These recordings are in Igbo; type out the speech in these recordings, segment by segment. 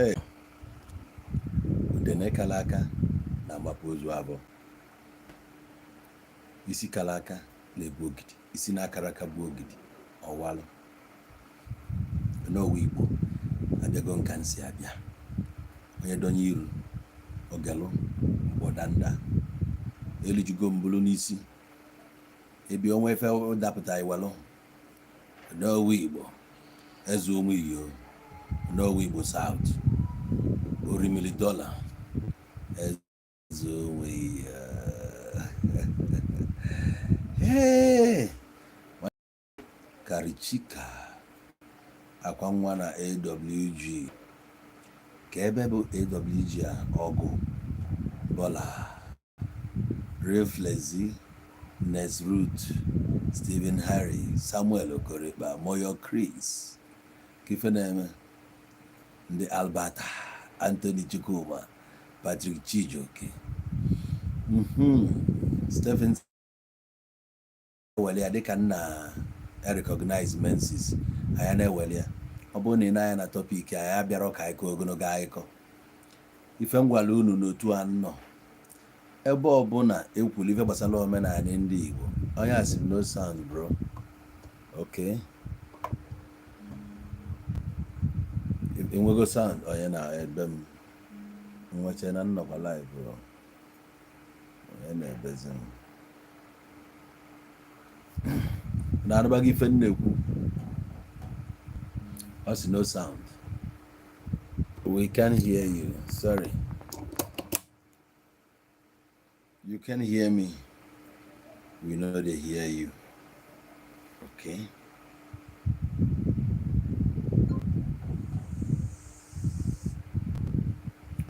Ee, udene kala aka na-agbapụ ozu abụọ, isi kala aka na-ebu ogidi, isi na-akara aka bụ ogidi ọwalụ. N'owu Igbo abịago nka nsi abịa, onye donye iru ogelụ mgbọdanda elijugo mbulu n'isi ebi onwe ife dapụta iwelụ. N'owu Igbo, eze ụmụ iyo n'owu Igbo South, orimili dọla, eze ụmụ iyo. Hey! Karichika akwa nwa na AWG, ka ebe bụ AWG a, ọgụ bọla, Reflezi, Nesrut, Stephen Harry, Samuel Okorikpa, Moyo Chris, ka ife na-eme ndị Alberta, Anthony Chukwuma, Patrick Chijioke, Stephen ewele ya dịka nna recognize menses anyị na-ewele ya. Ọ bụrụ na ị na-anya na topic anyị abịarọ ka anyị kọọ ogologo akụkọ. Ife m gwara unu n'otu a nọ ebe ọbụla ekwuru ife gbasara omenala ndị Igbo, onye a sị m no sound bro. Okay, enwego sound onye na-ebe m nweche na nnọkwa live bro, onye na-ebezi m na-anụbaghị ife m na-ekwu. Ọ sị no sound, we can hear you, sorry, you can hear me, we no dey hear you. Okay,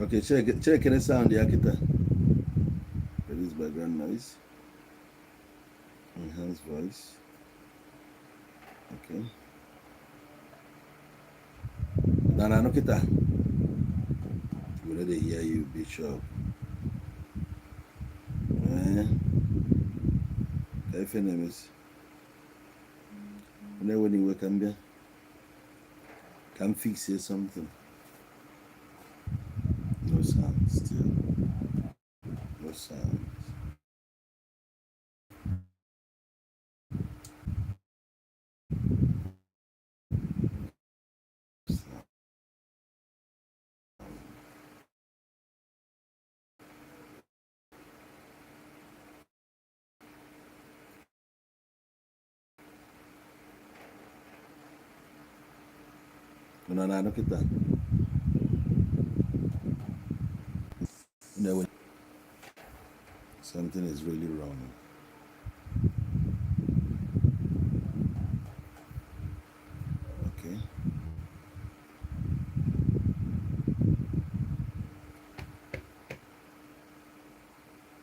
okay, check check the sound ya kịta. There is background noise. Enhance voice. Okay, na na kịta we no dey hear you, Bishop. Eh, ka ife na-emesi na-ewe n'iwe, ka m bịa ka m fix something. No sound, still no sound. Unu na-anụ kịta? Na-ewe, something is really wrong. Okay,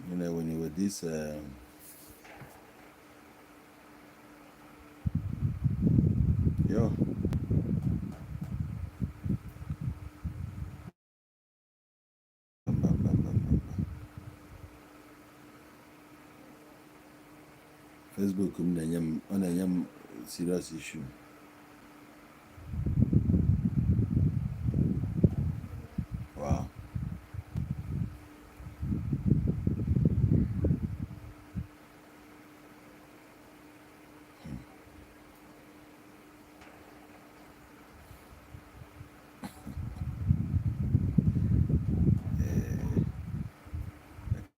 when you with this yo mba mba mba mba mba, Facebook m na-enye m, ọ na-enye m serious issue. Wow.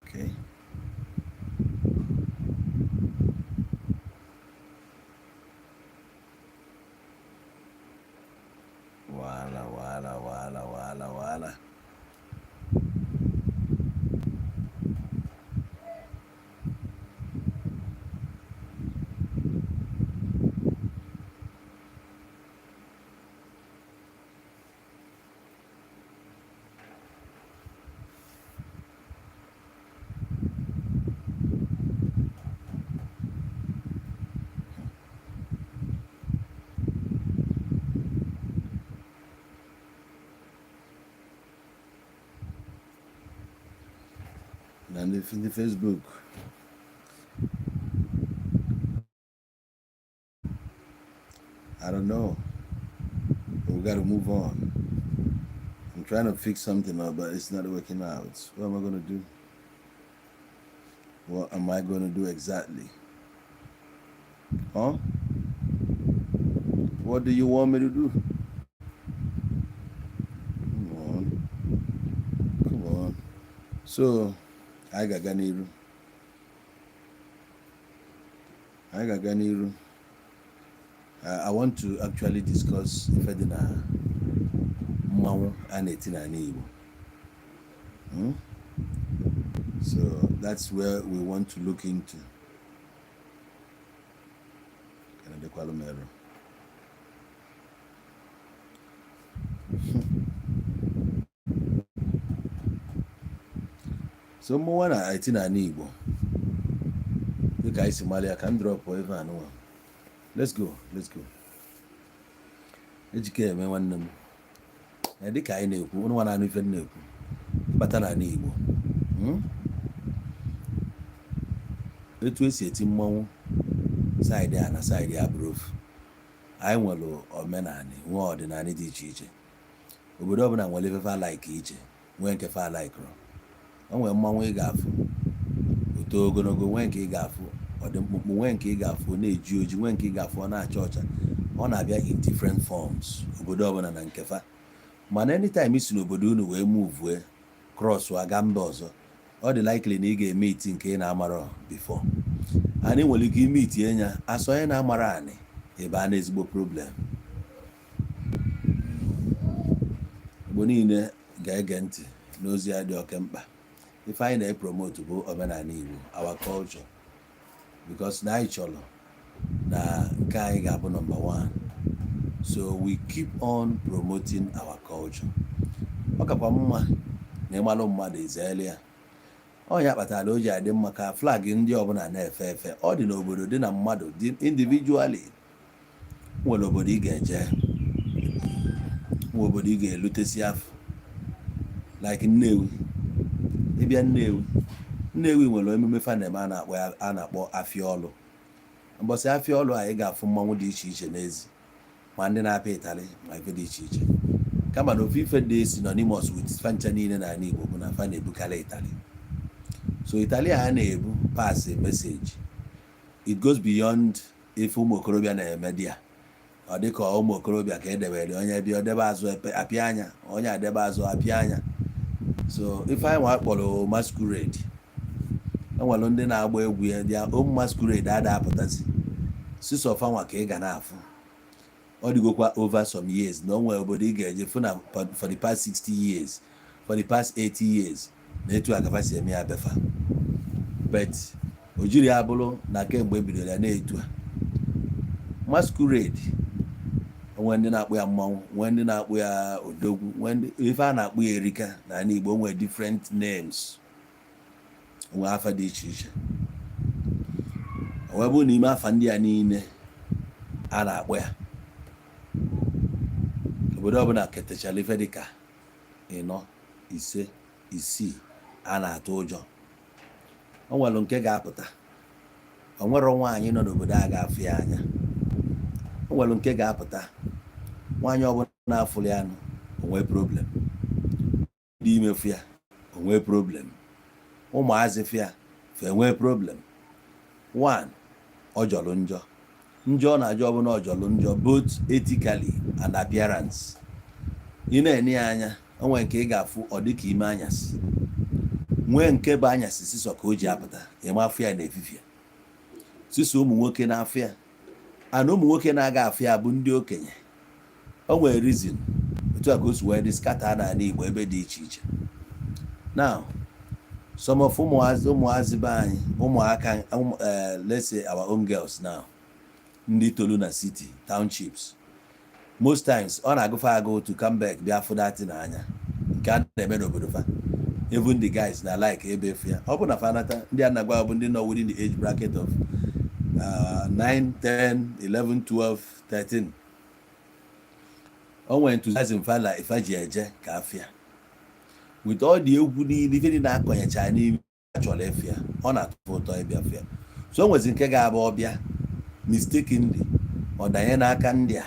Okay. Wala wala wala wala wala. Na ndị Facebook I don't know, but we got to move on. I'm Trying to fix something up, but it's not working out. What am I gonna do? What am I gonna do exactly? Huh? What do you want me to do? Come on. Come on. So, anyị ga-aga n'iru. Anyị ga-aga n'iru. I want to actually discuss ife dị na mmanwụ a na-eti n'ala Igbo. So that's where we want to look into. Ka na-edekwalụ m error. So mmọnwụ a na-eti n'ala Igbo dịka anyị si mara ya, ka m drop ebe a nụnwa. Let's go, let's go. Ejike eme nwanne m. Dịka anyị na-ekwu, ụnụ nwa na-anụ ife m na-ekwu, bata n'ala Igbo. Etu esi eti mmọnwụ side a na side a bụrụ ofu. Anyị nwere omenanị, nwee ọdịnanị dị iche iche. Obodo ọbụla nwere ife fa like iche, nwee nke fa likerọ. O nwere mmanwụ ị ga-afụ o too ogologo, nwee nke ị ga-afụ ọ dị mkpụmkpụ, nwee nke ị ga-afụ ọ na-eji oji, nwee nke ị ga-afụ ọ na-acha ọcha. Ọ na-abịa in different forms, obodo ọbụla na nke fa. Mana anytime i si n'obodo unu wee move cross aga mba ọzọ, ọ dị likely na ị ga-eme iti nke ị na-amarọ before. Anyị nwere ike ime itinye ya asọ onye na-amara anị ebe a na ezigbo problem. Igbo niile ga-ege ntị n'ozi ya dị oke mkpa. Ife anyị na-epromote bụ omenala Igbo, our culture, because na anyị chọrọ na nke anyị ga-abụ number one. So we keep on promoting our culture. Ọ kakwa mma na ịmalụ mmadụ ezeela ya. Ọ ya kpatara o ji adị mma ka flag ndị ọbụla na-efe efe. Ọ dị n'obodo, dị na mmadụ, dị individually. Nwere obodo ị ga-eje, nwe obodo ị ga-elutesi afọ, like Nnewi. Ịbịa Nnewi, Nnewi nwere emume fa na-eme a na-akpọ afịa ọlụ. Mbọsị afịa ọlụ a, ị ga-afụ mmanwụ dị iche iche n'ezi, ma ndị na-apịa ịtarị, ma ife dị iche iche. Kama na ofu ife dị synonymous with fa ncha niile n'ala Igbo bụ na fa na-ebukarị ịtarị. So ịtarị a na-ebu pass a message. It goes beyond ife ụmụ okorobịa na-eme dị ya. Ọ dị ka ụmụ okorobịa ka edebere onye bịa odebe azụ apịa anya, onye adebe azụ apịa anya. So ife anyị nwa kpọrọ masquerade, enwere ndị na-agba egwu ya, their own masquerade ada apụtazi sisọ fanwa ka ị ga na-afụ. Ọ dịgokwa over some years na o nwere obodo ị ga-eje fụ na for the past 60 years, for the past 80 years, na etu akafa si eme ya befa. But o jiri ya bụrụ na kemgbe e bidoro ya na-etu a masquerade. Onwe ndị na-akpụ ya mmanwụ, nwee ndị na-akpụ ya odogwu, nwee ndị ife a na-akpụ ya erika. N'ala Igbo nwee different names, nwee afa dị iche iche. O wee bụrụ na ime afa ndị a niile a na-akpọ ya, obodo ọbụla ketachara ife dịka ịnọ, ise, isii a na-atụ ụjọ. O nwere nke ga-apụta, o nwere nwaanyị nọ n'obodo a ga-afụ ya anya. O nwere nke ga-apụta, nwaanyị ọbụla afụrụ ya nụ onwe problem, dị ime fụ ya onwe problem, ụmụazị fụ ya fe nwee problem. One, ọ jọrọ njọ. Njọ ọ na-ajọ ọbụla ọ jọrọ njọ, both ethically and appearance. Ị na-ene ya anya, o nwere nke ị ga-afụ ọ dị ka ime anyasị, nwee nke bụ anyasị sisọ ka o ji apụta. Ịma afụ ya n'efifie, sisọ ụmụ nwoke na-afụ ya, ana ụmụ nwoke na-aga afụ ya bụ ndị okenye. O nwere reason otu a ka o si wee dị scatter n'ala Igbo ebe dị iche iche. Now, some of ụmụazị be anyị, ụmụaka, let's say our own girls now, ndị tolu na city, townships, most times ọ na-agụfe agụ to come back bịa fụ that n'anya nke a na-eme n'obodo fa. Even the guys na like ebe efu ya. Ọ bụ na fa nata, ndị a na-agwa bụ ndị nọ within the age bracket of 9, 10, 11, 12, 13. O nwere enthusiasm fa la ife ji eje ka afịa with all the egwu niile, ife niile akọnyecha n'ime a chọrọ efu ya, ọ na-atụ ụtọ ịbịa fụ ya. So o nwezi nke ga-abụ ọbịa mistakenly, ọ danye n'aka ndị a,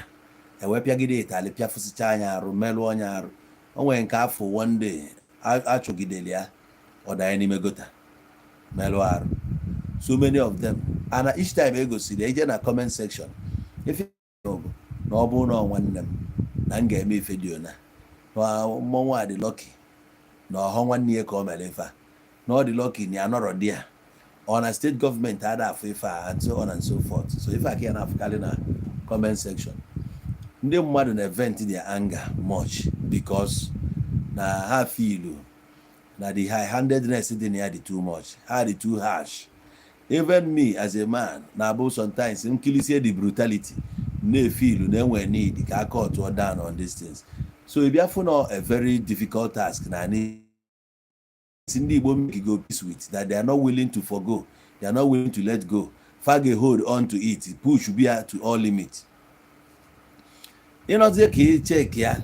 ewepịagide ịtalị, pịafụsịcha anya arụ, merụọ onye arụ. O O nwere nke afọ, one day achụgidere ya, ọ danye n'ime gutter, melụ arụ. So many of them, and each time e gosiri, eje na comment section, ife bụ na ọ bụrụ na ọ nwanne m na m ga-eme ife dị ona na mmọnwụ a dị lucky na ọhọ nwanne ya ka o mere ife a, na ọ dị lucky na ya nọrọ di ya, ọ na steeti gọọmenti ada afụ ife a, and so on and so forth. So ife a ka ya na-afụkarị na comment section. Ndị mmadụ na vent their anger much because na ha feel na the high-handedness dị na ya dị too much, ha dị too harsh. Even me as a man na-abụ sometimes nkilisie the brutality, na-efeel na enwere need ka aka tụọ down on these things. So ị bịa fụ na a very difficult task na ndị Igbo make go peace with that. They are not willing to forgo, they are not willing to let go. Fa ga hold on to it, push bia to all limit. Ịnọzie ka ị check ya,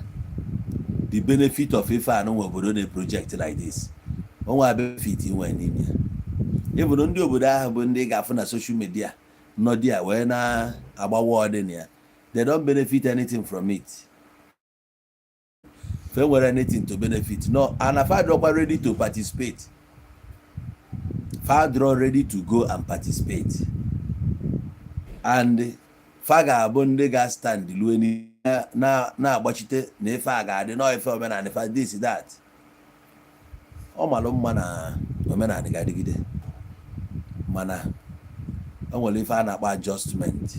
the benefit of ife anụ nwe obodo na project like this, onwe benefit inwe n'ime ya. Ịbụrụ ndị obodo ahụ bụ ndị ga-afụ na social media nọ di ya wee na-agbawa ọdịna ya, they don't benefit anything from it. Fe nwere anything to benefit? No. And fa adịrọkwa ready to participate, fa adịrọ ready to go and participate, and fa ga-abụ ndị ga-stand lue na-agbachite na ife a ga-adị nọ ife omenala ife this that. Ọ malụ mma na omenala ga-adịgide, mana o nwere ife a na-akpọ adjustment.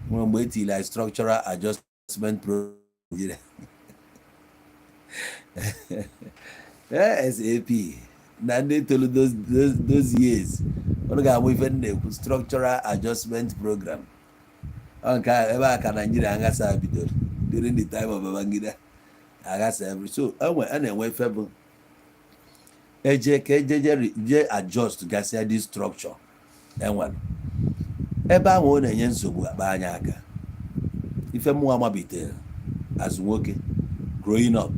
Nwere mgbe etiri anyị structural adjustment program, Nigeria, SAP, na ndị tolu those years, unu ga-amụ ife m na-ekwu, structural adjustment program. Ọ nke a, ebe a ka Naijiria aghasa bidoro during the time of Babangida aghasa every so enwe a na-enwe ife bụ eje ka ejeje je adjust gasịa this structure enwere ebe ahụ. Ọ na-enye nsogbu akpa anya aka. Ife mmụọ mabitere as nwoke growing up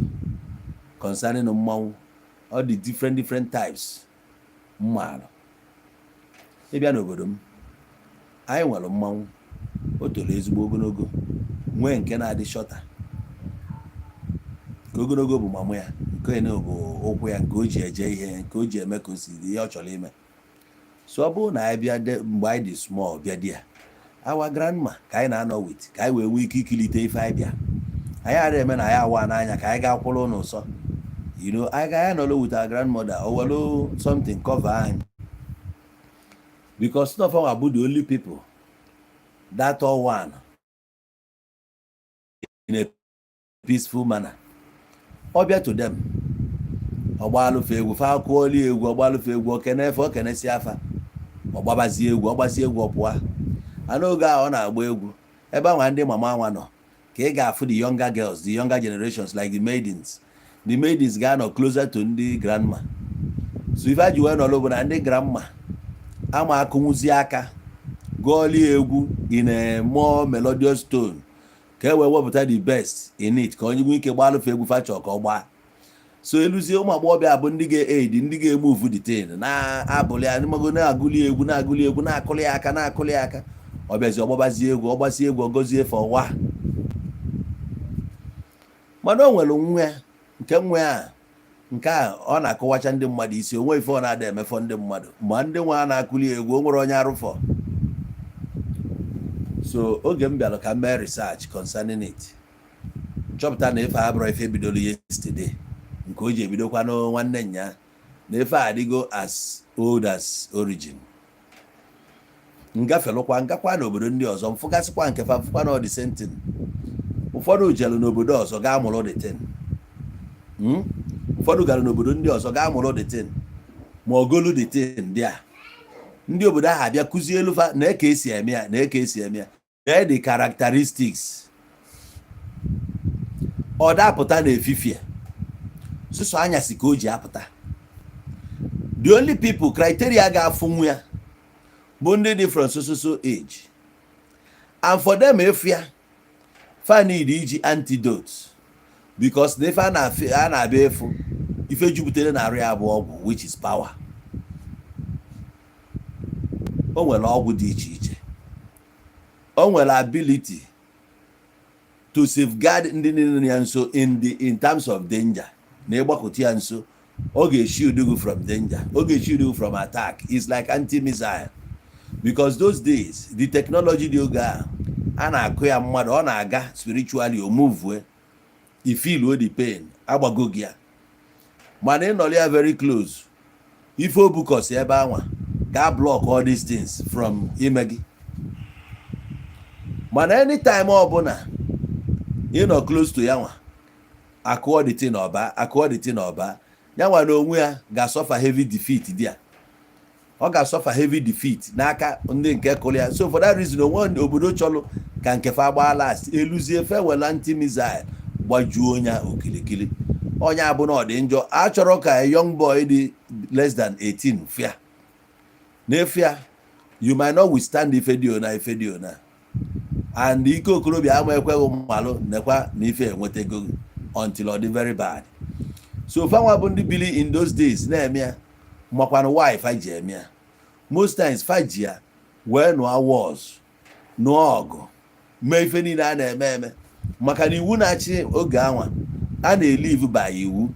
concerning mmanwụ, all the different different types mmalụ. Ịbịa n'obodo m, anyị nwere mmanwụ o toro ezigbo ogologo, nwee nke na-adị shorter. Nke ogologo bụ mamụ ya, nke ene bụ ụkwụ ya, nke o ji eje ihe, nke o ji eme ka o si dị ihe ọ chọrọ ime. So ọ bụrụ na anyị bịa mgbe anyị dị small, bịa di ya, our grandma ka anyị na-anọ with, ka anyị wee nwee ike ikilite ife anyị bịa. Anyị ara eme na anyị awa n'anya ka anyị gaa kwụrụ n'ụsọ. Anyị ga ya nọrọ with our grandmother, o welu something cover anyị, because none of our bụ the only people that all one in a peaceful manner. Ọ bịa to them, ọgbalụfe egwu, fa akụọli egwu, ọgbalụfe egwu, okene efe, okenesi afa, ọgbabazie egwu, ọgbazie egwu, ọpụa. Ana oge a ọ na-agba egwu ebe anwa ndị mama anwa nọ, ka ị ga-afụ the younger girls, the younger generations, like the maidens. The maidens ga-anọ closer to ndị grandma. So ife a ji wee nọrọ bụ na ndị grandma ama akụnwụzi aka gụọlie egwu in a more melodious tone, ka e wee wepụta the best in it, ka onye nwee ike gbalụfe egwu fachọ ka ọ gbaa. So eluzie, ụmụ agbọghọbịa bụ ndị ga-eid, ndị ga-emove the thing, na-abụli ya mago, na-agụli egwu, na-agụli egwu, na-akụli ya aka, na-akụli ya aka. Ọ bịazi, ọgbabazie egwu, ọgbasie egwu, ọgọzie for wa. Mana o nwere nwa ya, nke nwa ya nke a ọ na-akọwacha ndị mmadụ isi onwe ife ọ na-ada emefọ ndị mmadụ ma ndị nwa a na-akụli egwu, o nwere onye arụfọ. So oge m bịara ka m mee research concerning it, chọpụta na ife abụrụ ife bidoro yesterday, nke o ji ebidokwa nwanne nya, na ife a adịgo as old as origin. Ngafelụkwa ngakwa n'obodo ndị ọzọ, mfụgasịkwa nke fa, mfụkwa na ọ dị same thing. Ụfọdụ jelu n'obodo ọzọ gaa mụrụ the thing. Ụfọdụ gara n'obodo ndị ọzọ gaa mụrụ the thing, ma ogolu the thing ndị a, ndị obodo ahụ abịa kụzie elu fa na eke esi eme ya, na eke esi eme ya, na the characteristics. Ọ dapụta n'efifie sụsọ anyasị ka o ji apụta. The only people criteria ga-afụnwu ya bụ ndị dị from so so so age, and for them efu ya, fa need iji antidote, because na ife a na-abịa efu ife jupụtara na arụ ya bụ ọgwụ, which is power. O nwere ọgwụ dị iche iche, o nwere ability to To safeguard ndị niile nọ ya nso in terms of danger, na ịgbakọta ya nso, ọ ga-eshield gị from danger, ọ ga-eshield gị from attack. It's like anti-missile, because those days, the technology dị oge a, a na-akụ ya mmadụ, ọ na-aga spiritually, o move, I feel the pain, agbago gị ya. Mana ị nọrọ ya very close, ife obukọsi ebe anwa ga block all these things from ime gị. Mana anytime ọbụla ị nọ close to ya nwa, akụọ the thing ọba, akụọ the thing ọba, ya nwa na onwe ya ga-asuffer heavy defeat dị ya. Ọ ga-asuffer heavy defeat n'aka ndị nke kụrụ ya. So for that reason, onwe obodo chọrọ ka nke fa gbaa last, eluzie fewela anti missile gbajuo ya okilikili. Onye abụ na ọ dị njọ, a chọrọ ka a young boy dị less than 18 fịa n'efia. You might not withstand ife dị ona, ife dị ona, and ike okorobịa ama ekweghị mmalụ nekwa na ife enwetago until ọ dị very bad. So fanwa bụ ndị bili in those days na-eme ya, makwanụ why fa ji eme ya. Most times fa ji ya wee nụọ wars, nụọ ọgụ, mee ife niile a na-eme eme, maka na iwu na-achị oge anwa, a na-elive by iwu.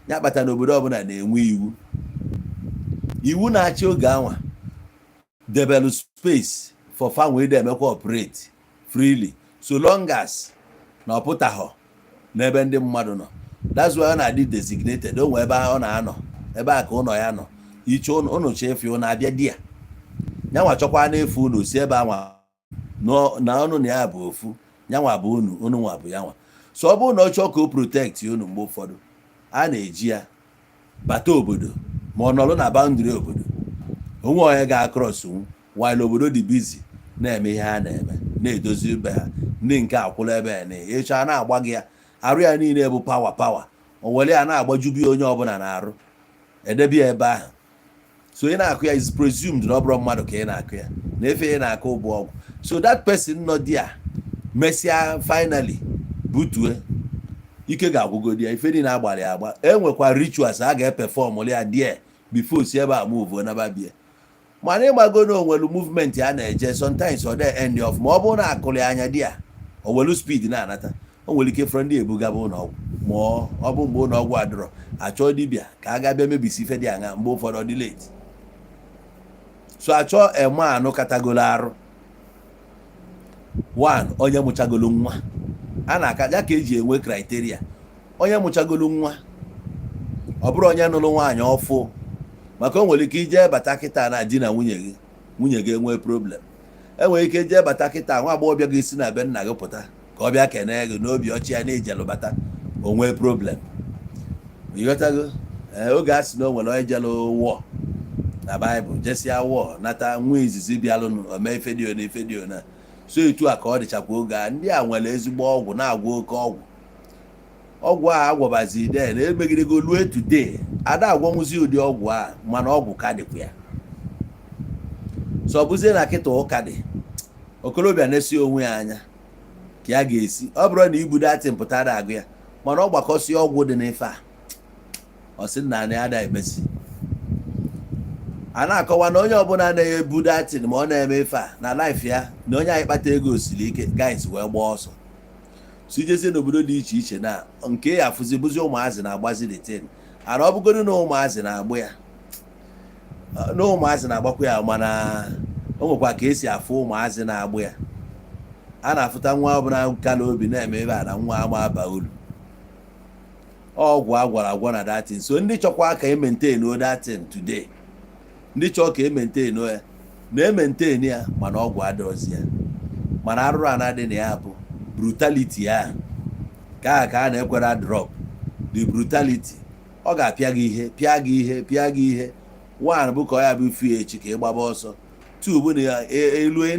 Ya kpata na obodo ọbụla na-enwe iwu. Iwu na-achị oge anwa debelu space for fa wee dị emekwa operate freely, so long as na ọ pụtaghọ n'ebe ndị mmadụ nọ. That's why ọ na-adị designated. O nwee ebe ọ na-anọ, ebe a ka ụlọ ya nọ iche. Ụnụ chefu, ụnụ abịa di ya, nyanwa chọkwa n'efu unu si ebe anwa na ọnụ na ya bụ ofu, nyanwa bụ unu, unu nwa bụ yanwa. So ọ bụrụ na ọ chọọ ka o protect unu, mgbe ụfọdụ a na-eji ya bata obodo, ma ọ nọrọ na boundary obodo, onwe onye ga-across while obodo dị busy na-eme ihe ha na-eme, na-edozi ebe ha. Ndị nke akwụla ebe a na ịchọ a na-agba gị ya, arụ ya niile bụ power power. O were ya na-agbajubi onye ọbụla na-arụ, edebe ya ebe ahụ. So ị na-akụ ya, is presumed na ọ bụrụ mmadụ ka ị na-akụ ya, na efe ị na-akụ bụ ọgwụ. So that person nọ there mesịa finally butue, ike ga-agwụgodi ya, ife niile agbara ya agba. Enwekwa rituals a ga-eperform ya there before si ebe a move naba bie. Mana ịgbago na onwelu movement a na-eje, sometimes ọ dị end of, ma ọ bụrụ na akụrụ ya anya di ya, o welu speed na-anata. O nwere ike fọrọ ndị ebugaba ụlọọgwụ, ma ọ bụ mgbe ụlọọgwụ adịrọ, achọọ dibịa ka a ga-bịa mebisi ife dị aṅa. Mgbe ụfọdụ ọ dị late, so achọọ eme anụ katagolo arụ. One, onye mụchagolo nwa a na-aka ya ka eji enwe criteria. Onye mụchagolo nwa, ọ bụrụ onye nụrụ nwaanyị ọfụ, maka o nwere ike ije bata kịta na di na nwunye gị, nwunye gị enwee problem. Enwere ike jee bata kịta, nwa agbọghọbịa ga-esi na be nna gị pụta ka ọ bịa kenee gị n'obi ọchị ya na-ejelụ bata, o nwee problem. Ịghọtago? Ee, oge a sị na o nwere onye jelụ wụọ na Baịbụl, jesịa wụọ nata, nwa izizi bịalụnụ, ome ife dị ona, ife dị ona. So etu a ka ọ dịchakwa oge a. Ndị a nwere ezigbo ọgwụ na-agwọ oke ọgwụ. Ọgwụ a agwọbazi den emegidego lue today, ada agwọnwụzi ụdị ọgwụ a, mana ọgwụ ka dịkwa ya. So ọ bụzie na kịta ụka dị, okorobịa na-esi onwe ya anya ka ya ga-esi. Ọ bụrụ na ibu datin pụtara agụ ya, mana ọ gbakọsi ọgwụ dị n'ife a, ọ sị na ya ada emesi. A na-akọwa na onye ọbụla na-ebu datin, ma ọ na-eme ife a na life ya, na onye anyị kpata ego siri ike. Guys wee gbaa ọsọ so ijezie n'obodo dị iche iche na nke ya afụzi bụzi ụmụazị na-agbazi the thing. Ana ọ bụgodu na ụmụazị na-agbụ ya, na ụmụazị na-agbakwa ya, mana o nwekwa ka esi afụ ụmụazị na-agbụ ya. A na-afụta nwa ọbụla kala obi na-eme ebe a na nwa ama aba uru. Ọgwụ agwara agwọ na datin. So ndị chọkwa ka emaintain o datin today, ndị chọọ ka emaintain ya, na-emaintain ya, mana ọgwụ adịrọzi ya. Mana arụrụ ana dị na ya bụ brutality ya, ka a na-ekwere drop the brutality. Ọ ga-apịa gị ihe, pịa gị ihe, pịa gị ihe. One bụ ka ọ ya bụ ifu ya echi ka ị gbaba ọsọ. Two bụ na elu ị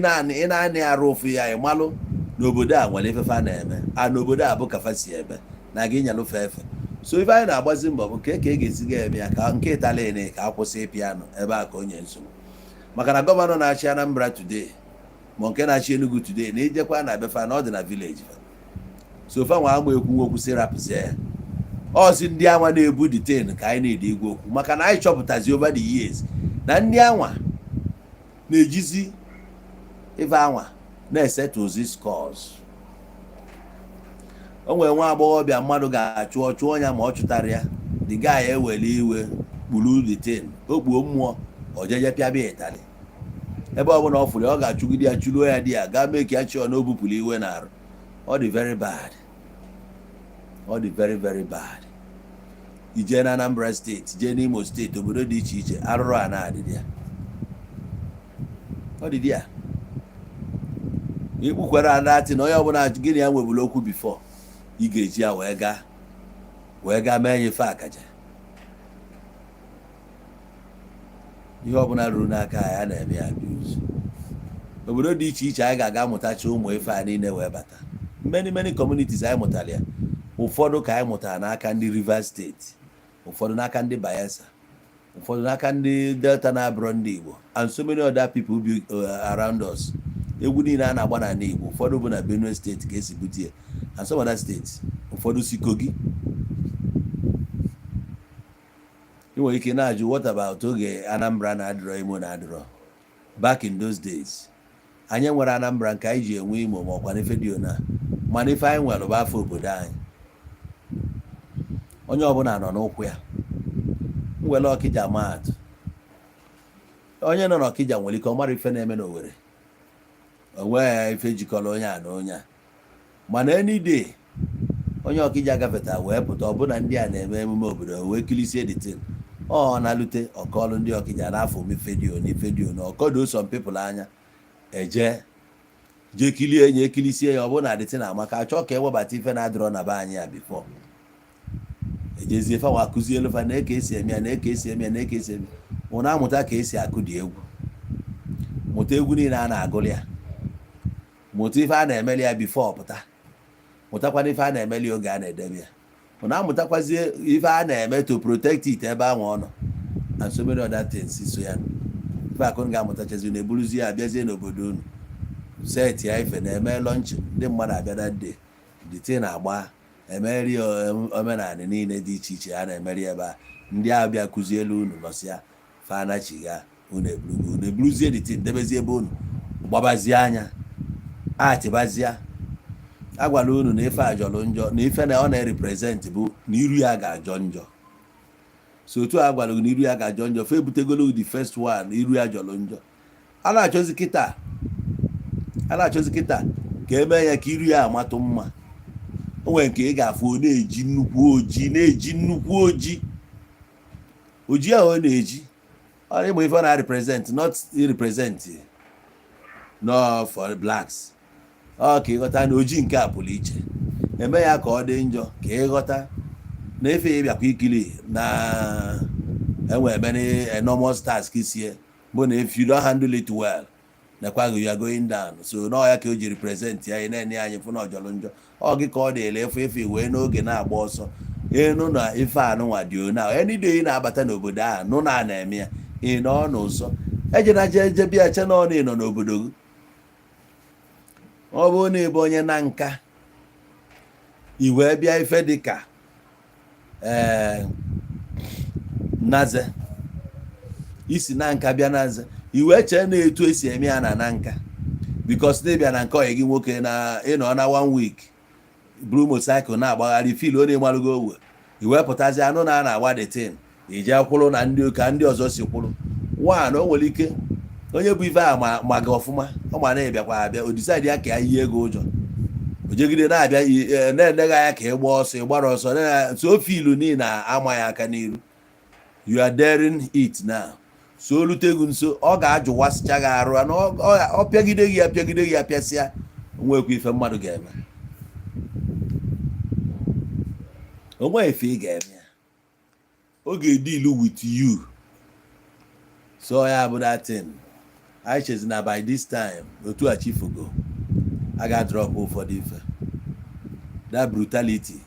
na-anị arụ ụfụ ya, ị malụ n'obodo a nwere ifefe a na-eme a, n'obodo a bụ kafa si eme na gị nyalụfe efe. So ife anyị na-agbazi mbọ bụ nke ka e ga-esi ga-eme ya ka nke Italian ka akwụsị ịpịanụ ebe a ka onye nsogbu, maka na governor na-achị Anambra today, ma nke na-achị Enugu today, na ijekwa na befa na ọ dị na village fa. So fa nwa ama ekwu okwu si rapụzie ya. Ọzi ndị anwa na-ebu detain ka anyị na-ede igwe okwu, maka na anyị chọpụtazi over the years na ndị anwa na-ejizi ife anwa na-esetụzi scores. O nwere nwa agbọghọbịa mmadụ ga-achụọ chụọ ya, ma ọ chụtara ya, the guy ewere iwe kpuru the thing, o kpuo mmụọ, o jeje pịaba ịtalị. Ebe ọ bụla ọ fụrụ ya, ọ ga-achụgide ya, chụruo ya di ya, gaa mee ka ya chụọ na o bupụrụ iwe na arụ. Ọ dị very bad, ọ dị very very bad. Ijee na Anambra Steeti, jee n'Imo Steeti, obodo dị iche iche, arụrụ a na-adịdị ya, ọ dị ya. Ikpukwara anatị na onye ọbụla gị na ya nweburu okwu before, ị ga-eji ya wee gaa mee nyefe akaja. Ihe ọbụla ruru n'aka ya na-eme ya abuse. Obodo dị iche iche anyị ga-aga mụtacha ụmụ ife a niile wee bata. Many many communities anyị mụtara ya. Ụfọdụ ka anyị mụtara n'aka ndị Rivers Steeti, ụfọdụ n'aka ndị Bayelsa, ụfọdụ n'aka ndị Delta na-abụrọ ndị Igbo, and so many other people be around us. Egwu niile a na-agba n'ala Igbo, ụfọdụ bụ na Benue Steeti ka esi bute ya, and some other states, ụfọdụ si Kogi. Ị nwere ike na-ajụ, what about oge Anambra na-adịrọ, Imo na-adịrọ? Back in those days, anyị nwere Anambra nke anyị ji enwe Imo, ma ọkwa n'ife dị ona, mana ife anyị nwere bụ afọ obodo anyị. Onye ọbụla nọ n'ụkwụ ya. Nwere Ọkịja maatụ, onye nọ n'Ọkịja nwere ike ọ mara ife na-eme n'Owerri, onweghị ife jikọrọ onye a na onye a. Mana any day onye Ọkịja gafeta wee pụta, ọbụna ndị a na-eme emume obodo wee kilisie the thing, ọ na-alute ọkọlụ ndị Ọkịja n'afọ ifedio na ifedio na ọkọdo some people anya eje jee kilie nye ekilisie ya. Ọ bụrụ na the thing amaka, achọ ka ewebata ife na-adịrọ na be anyị ya before ejezie fa nwa akụzielu fa na eke esi eme ya, na eke esi eme ya, na eke esi eme. Ụnụ amụta ka esi akụ dị egwu, mụta egwu niile a na-agụrụ ya, mụta ife a na-emeli ya before pụta, mụtakwana ife a na-emeli oge a na-edebe ya. Ụnụ amụtakwazie ife a na-eme to protect it ebe ahụ ọ nọ, and so many other things. So ya ife akụ ga-amụtachazi na eburuzie ya, abịazie n'obodo unu, set ya ife na-eme launching, ndị mmadụ abịa that day, the thing agba, emeri omenala niile dị iche iche a na-emeri ebe a. Ndị ahụ bịa kụzielu unu nọsịa, fanachiga, unu eburugo, unu eburuzie the thing, debezie ebe unu, gbabazie anya, atịbazie. Agwala unu na ife a jọrọ njọ, na ife na ọ na-represent bụ na iru ya ga-ajọ njọ. So otu a gwara gị na iru ya ga-ajọ njọ, fe ebutegolo the first one, iru ya jọrọ njọ. A na-achọzi kịta, a na-achọzi kịta ka emee ya ka iru ya amatụ mma. O nwere nke ị ga-afụ, ọ na-eji nnukwu oji, na-eji nnukwu oji, oji ahụ ọ na-eji, ọ ịmụ ife ọ na-represent, not represent no for blacks. Ọ ka ịghọta na oji nke a pụrụ iche, eme ya ka ọ dị njọ, ka ịghọta na efe ya bịakwa ikiri na enwere many enormous task sie bụ na if you don't handle it well, nekwa gị, you are going down. So nọọ ya ka o ji represent ya. Ị na-enye anyị fụ na ọjọrọ njọ, ọ gị ka ọ dịla efu efe wee n'oge na-agba ọsọ enu na ife anụnwa dị ona. Any day ị na-abata n'obodo ahụ, nụ na a na-eme ya, ị nọ n'ụsọ ejena je je bịa che na ọ na ị nọ n'obodo gị. Ọ bụrụ na ị bụ onye na nka i wee bịa ife dị ka naze isi na nka bịa na nze, i wee chee na etu esi eme ya na nka, because na ịbịa na nke ọyị gị nwoke na ịnọ na one week, buru motorcycle na-agbagharị, feel onye malụgo owe, i wee pụtazi anụ na a na-agba the thing, ije kwụrụ na ndị ka ndị ọzọ si kwụrụ. One, o nwere ike onye bụ ife a ma gị ọfụma, ọ ma na ịbịakwa abịa, o decide ya ka ya yie ego ụjọ, o jegide na-abịa na-eleghị anya ka ị gbaa ọsọ, ị gbara ọsọ, so filu niile ama ya aka n'iru. You are daring it now. So o rute gị nso, ọ ga-ajụwasịcha gị arụ na ọ pịagide gị ya, pịagide gị ya, pịasịa. Onwekwa ife mmadụ ga-eme, onwe ife ị ga-eme ya, ọ ga-edeal with you. So ya bụ that thing anyị chezi na by this time, otu a chifugo, a ga-drop ụfọdụ ife, that brutality,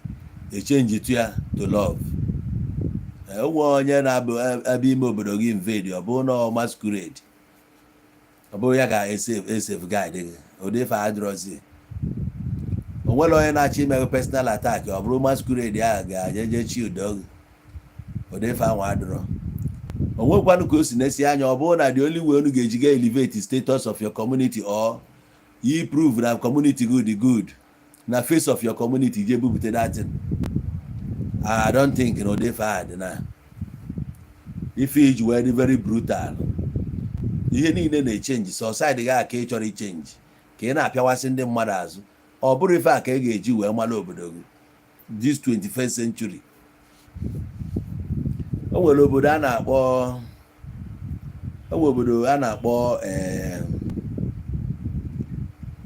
echange to ya to love. Onwe onye na-abụ ebe ime obodo gị invade, ọ bụrụ na ọ masquerade, ọ bụrụ ya ga-esave guide gị, ụdị ife adịrọzi. O nwere onye na-achọ ime personal attack, ọ bụrụ masquerade ahụ ga-eje chi udo gị, ụdị ife ahụ adịrọ. O nwekwanụ ka o si na-esi anya, ọ bụrụ na the only way unu ga-eji ga elevate status of your community or you prove na community good good. Na face of your community je bupute that thing. I don't think na ụdị ife a dị na ife iji wee dị very brutal. Ihe niile na-echange. So side gị a ka ị chọrọ ichange, ka ị na-apịawasị ndị mmadụ azụ. Ọ bụrụ ife a ka ị ga-eji wee mara obodo gị this 21st century. O nwere obodo a na-akpọ, o nwere obodo a na-akpọ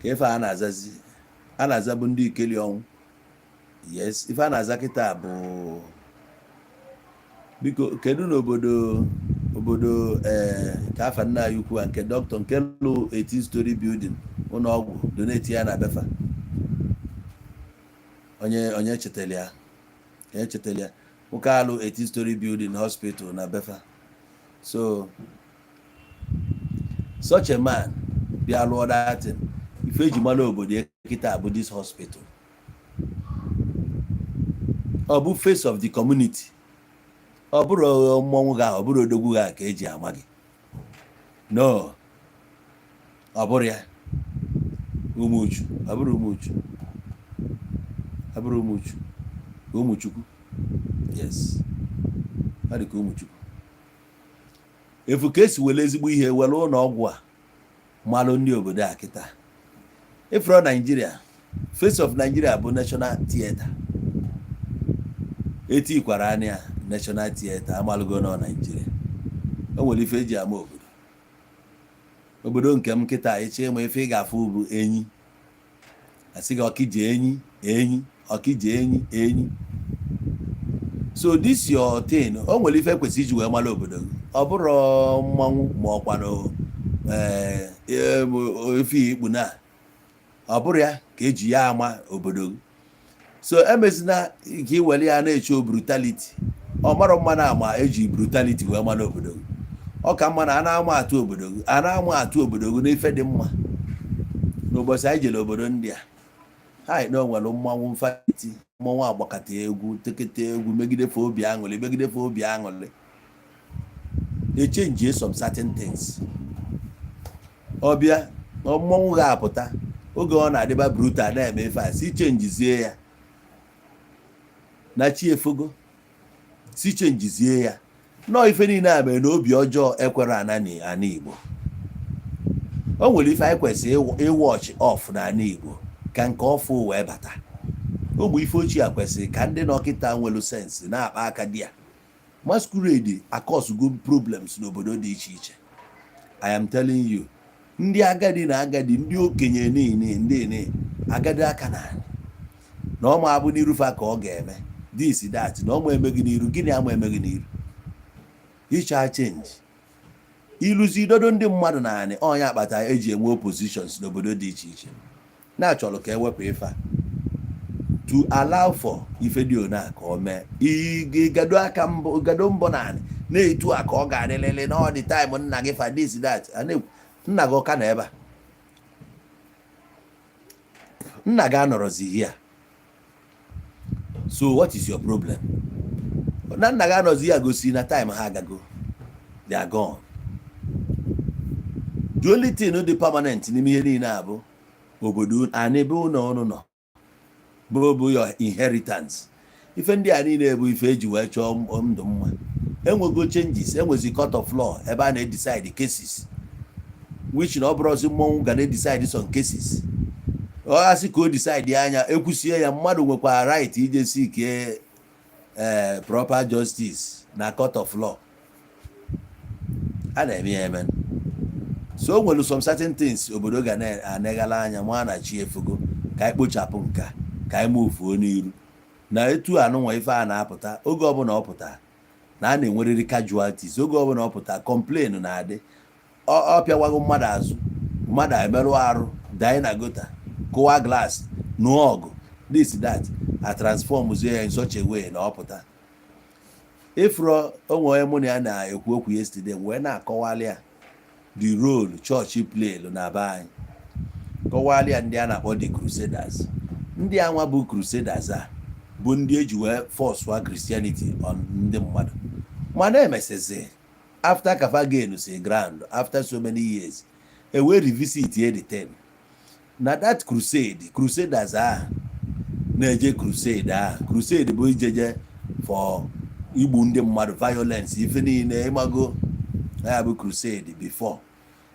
ka ife a na-azazi, a na-azabu ndị Ikeli ọnwụ. Yes, ife a na-aza kịta bụ, biko, kedu n'obodo obodo ka afa nna anyị ukwu a, nke dọkịta nke lụ 18 story building ụlọ ọgwụ, donate ya na befa. Onye chetara ya? Onye chetara ya? Nwoke alụ 18 story building hospital na befa. So such a man bịa lụọ that thing, ife eji mara obodo ya kịta bụ this hospital. Ọ bụ face of the community. Ọ bụrụ mmọnwụ gị ahụ, ọ bụrụ odogwu gị ahụ ka eji ama gị. No, ọ bụrụ ya Umuchu, ọ bụrụ Umuchu, ọ bụrụ Umuchu, Umuchukwu. Yes, ọ dị ka Umuchukwu. Efu ka esi were ezigbo ihe were ụlọ ọgwụ a malụ ndị obodo a kịta. Ifro Nigeria, face of Nigeria bụ National Theatre. Etikwara anya National Theatre, amalụgo nọ Nigeria. O nwere ife eji ama obodo. Obodo nke m kịta, eche ma ife ị ga-afụ bụ enyi. Asị gị Ọkịja enyi, enyi Ọkịja, enyi, enyi. So this your thing, o nwere ife kwesịrị iji wee mara obodo gị. Ọ bụrụ mmanwụ ma ọkwanụ efe ikpu na ọ bụrụ ya ka eji ya ama obodo gị. So emezina ka ị were ya na-eche brutality. Ọ mara mma na ama eji brutality wee mara obodo gị. Ọ ka mma na a na-ama atụ obodo gị, a na-ama atụ obodo gị n'ife dị mma. N'ụbọchị anyị jere obodo ndị a, ha na o nwere mmanwụ mfati, mmanwụ agbakọta egwu, tekete egwu, megide fe obi aṅụrị, megide fe obi aṅụrị. Echange some certain things. Ọbịa mmọnwụ ga-apụta oge ọ na-adịba brutal na-eme ife a, si changezie ya na chi efogo, si changezie ya. Nọọ ife niile a mere na obi ọjọọ ekwere ana ana Igbo. O nwere ife anyị kwesịrị ịwatch off n'ala Igbo ka nke ọfụ wee bata. Ụmụ ife ochie a kwesịrị ka ndị nọkịta nwelu sense na-akpa aka di ya. Masquerade acausesugo problems n'obodo dị iche iche. I am telling you, ndị agadi na agadi, ndị okenye niile, ndị ne agadi aka na na ọma abụ n'irufe ka ọ ga-eme this, that, na ọma emeghị n'iru gịnị, ama emeghị n'iru ịcha change ịlụzi idodo ndị mmadụ na anị ọnya akpata eji enwe oppositions n'obodo dị iche iche na-achọrọ ka ewepụ ife a to allow for ife dị ona ka o mee. Igado aka mbọ, gado mbọ na anị na-etu a ka ọ ga-adịlịlị na ọ dị time nna gị fa this, that. A na-ekwu nna gị ọka na ebe a nna gị anọrọzi here. So what is your problem na nna gị anọzi ya? Gosi na time ha agago, they are gone. The only thing dị permanent n'ime ihe niile a bụ obodo ana ebe ụlọ ọnụ nọ bụ your inheritance. Ife ndị a niile bụ ife eji wee chọọ ndụ mma. Enwego changes, enwezi court of law ebe a na-edecide cases, which na ọ bụrụzi mmọnwụ ga na-edecide some cases. Ọ asị ka o decide anya ekwusie ya, mmadụ nwekwara right ije seek proper justice na court of law. A na-eme ya eme. So o nwere some certain things obodo ga na-aneghala anya ma na chi efugo ka anyị kpochapụ nka, ka anyị mufuo n'iru na etu anụnwa. Ife a na-apụta oge ọbụla ọ pụta na a na-enwerịrị casualties. Oge ọbụla ọ pụta, complain na-adị. Ọ pịawago mmadụ azụ, mmadụ emerụ arụ, danye na gutter, kụwa glass, nụọ ọgụ, this, that. A transform zie ya in such a way na ọ pụta ifro onwe onye mụ na ya na-ekwu okwu yesterday wee na-akọwali ya the role chọọchị play na be anyị, kọwali ya ndị a na-akpọ the Crusaders. Ndị anwa bụ Crusaders a bụ ndị eji wee force Christianity on ndị mmadụ, mana emesizi after kafa gain si ground, after so many years, e wee revisit the thing na that crusade. Crusaders ahụ Na-eje crusade ahụ, crusade bụ ijeje for igbu ndị mmadụ, violence, ife niile ịmago ya bụ crusade before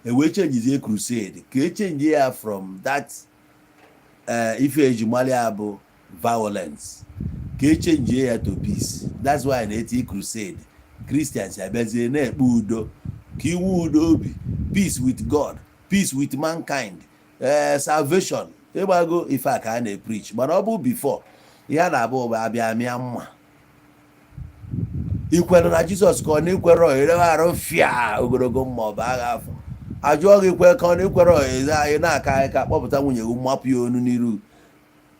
e wee changezie crusade ka e change ya from that ife ejimali ya bụ violence, ka e change ya to peace. That's why na-eti crusade, Christians abịazie na-ekpe udo, ka iwu udo obi, peace with God, peace with mankind, salvation, ịgbago ife a ka a na-epreach. Mana ọ bụ before, ihe a na-abụ bụ abịa mịa mma, ikwere na Jizọs ka ọ na-ekwere, erewe arụ fịa ogologo mma, ọ bụ agha afọ ajụọ gị kwe ka ọ na-ekwere, anyị na-aka aka kpọpụta nwunye gị, mmapụ ya onu n'iru,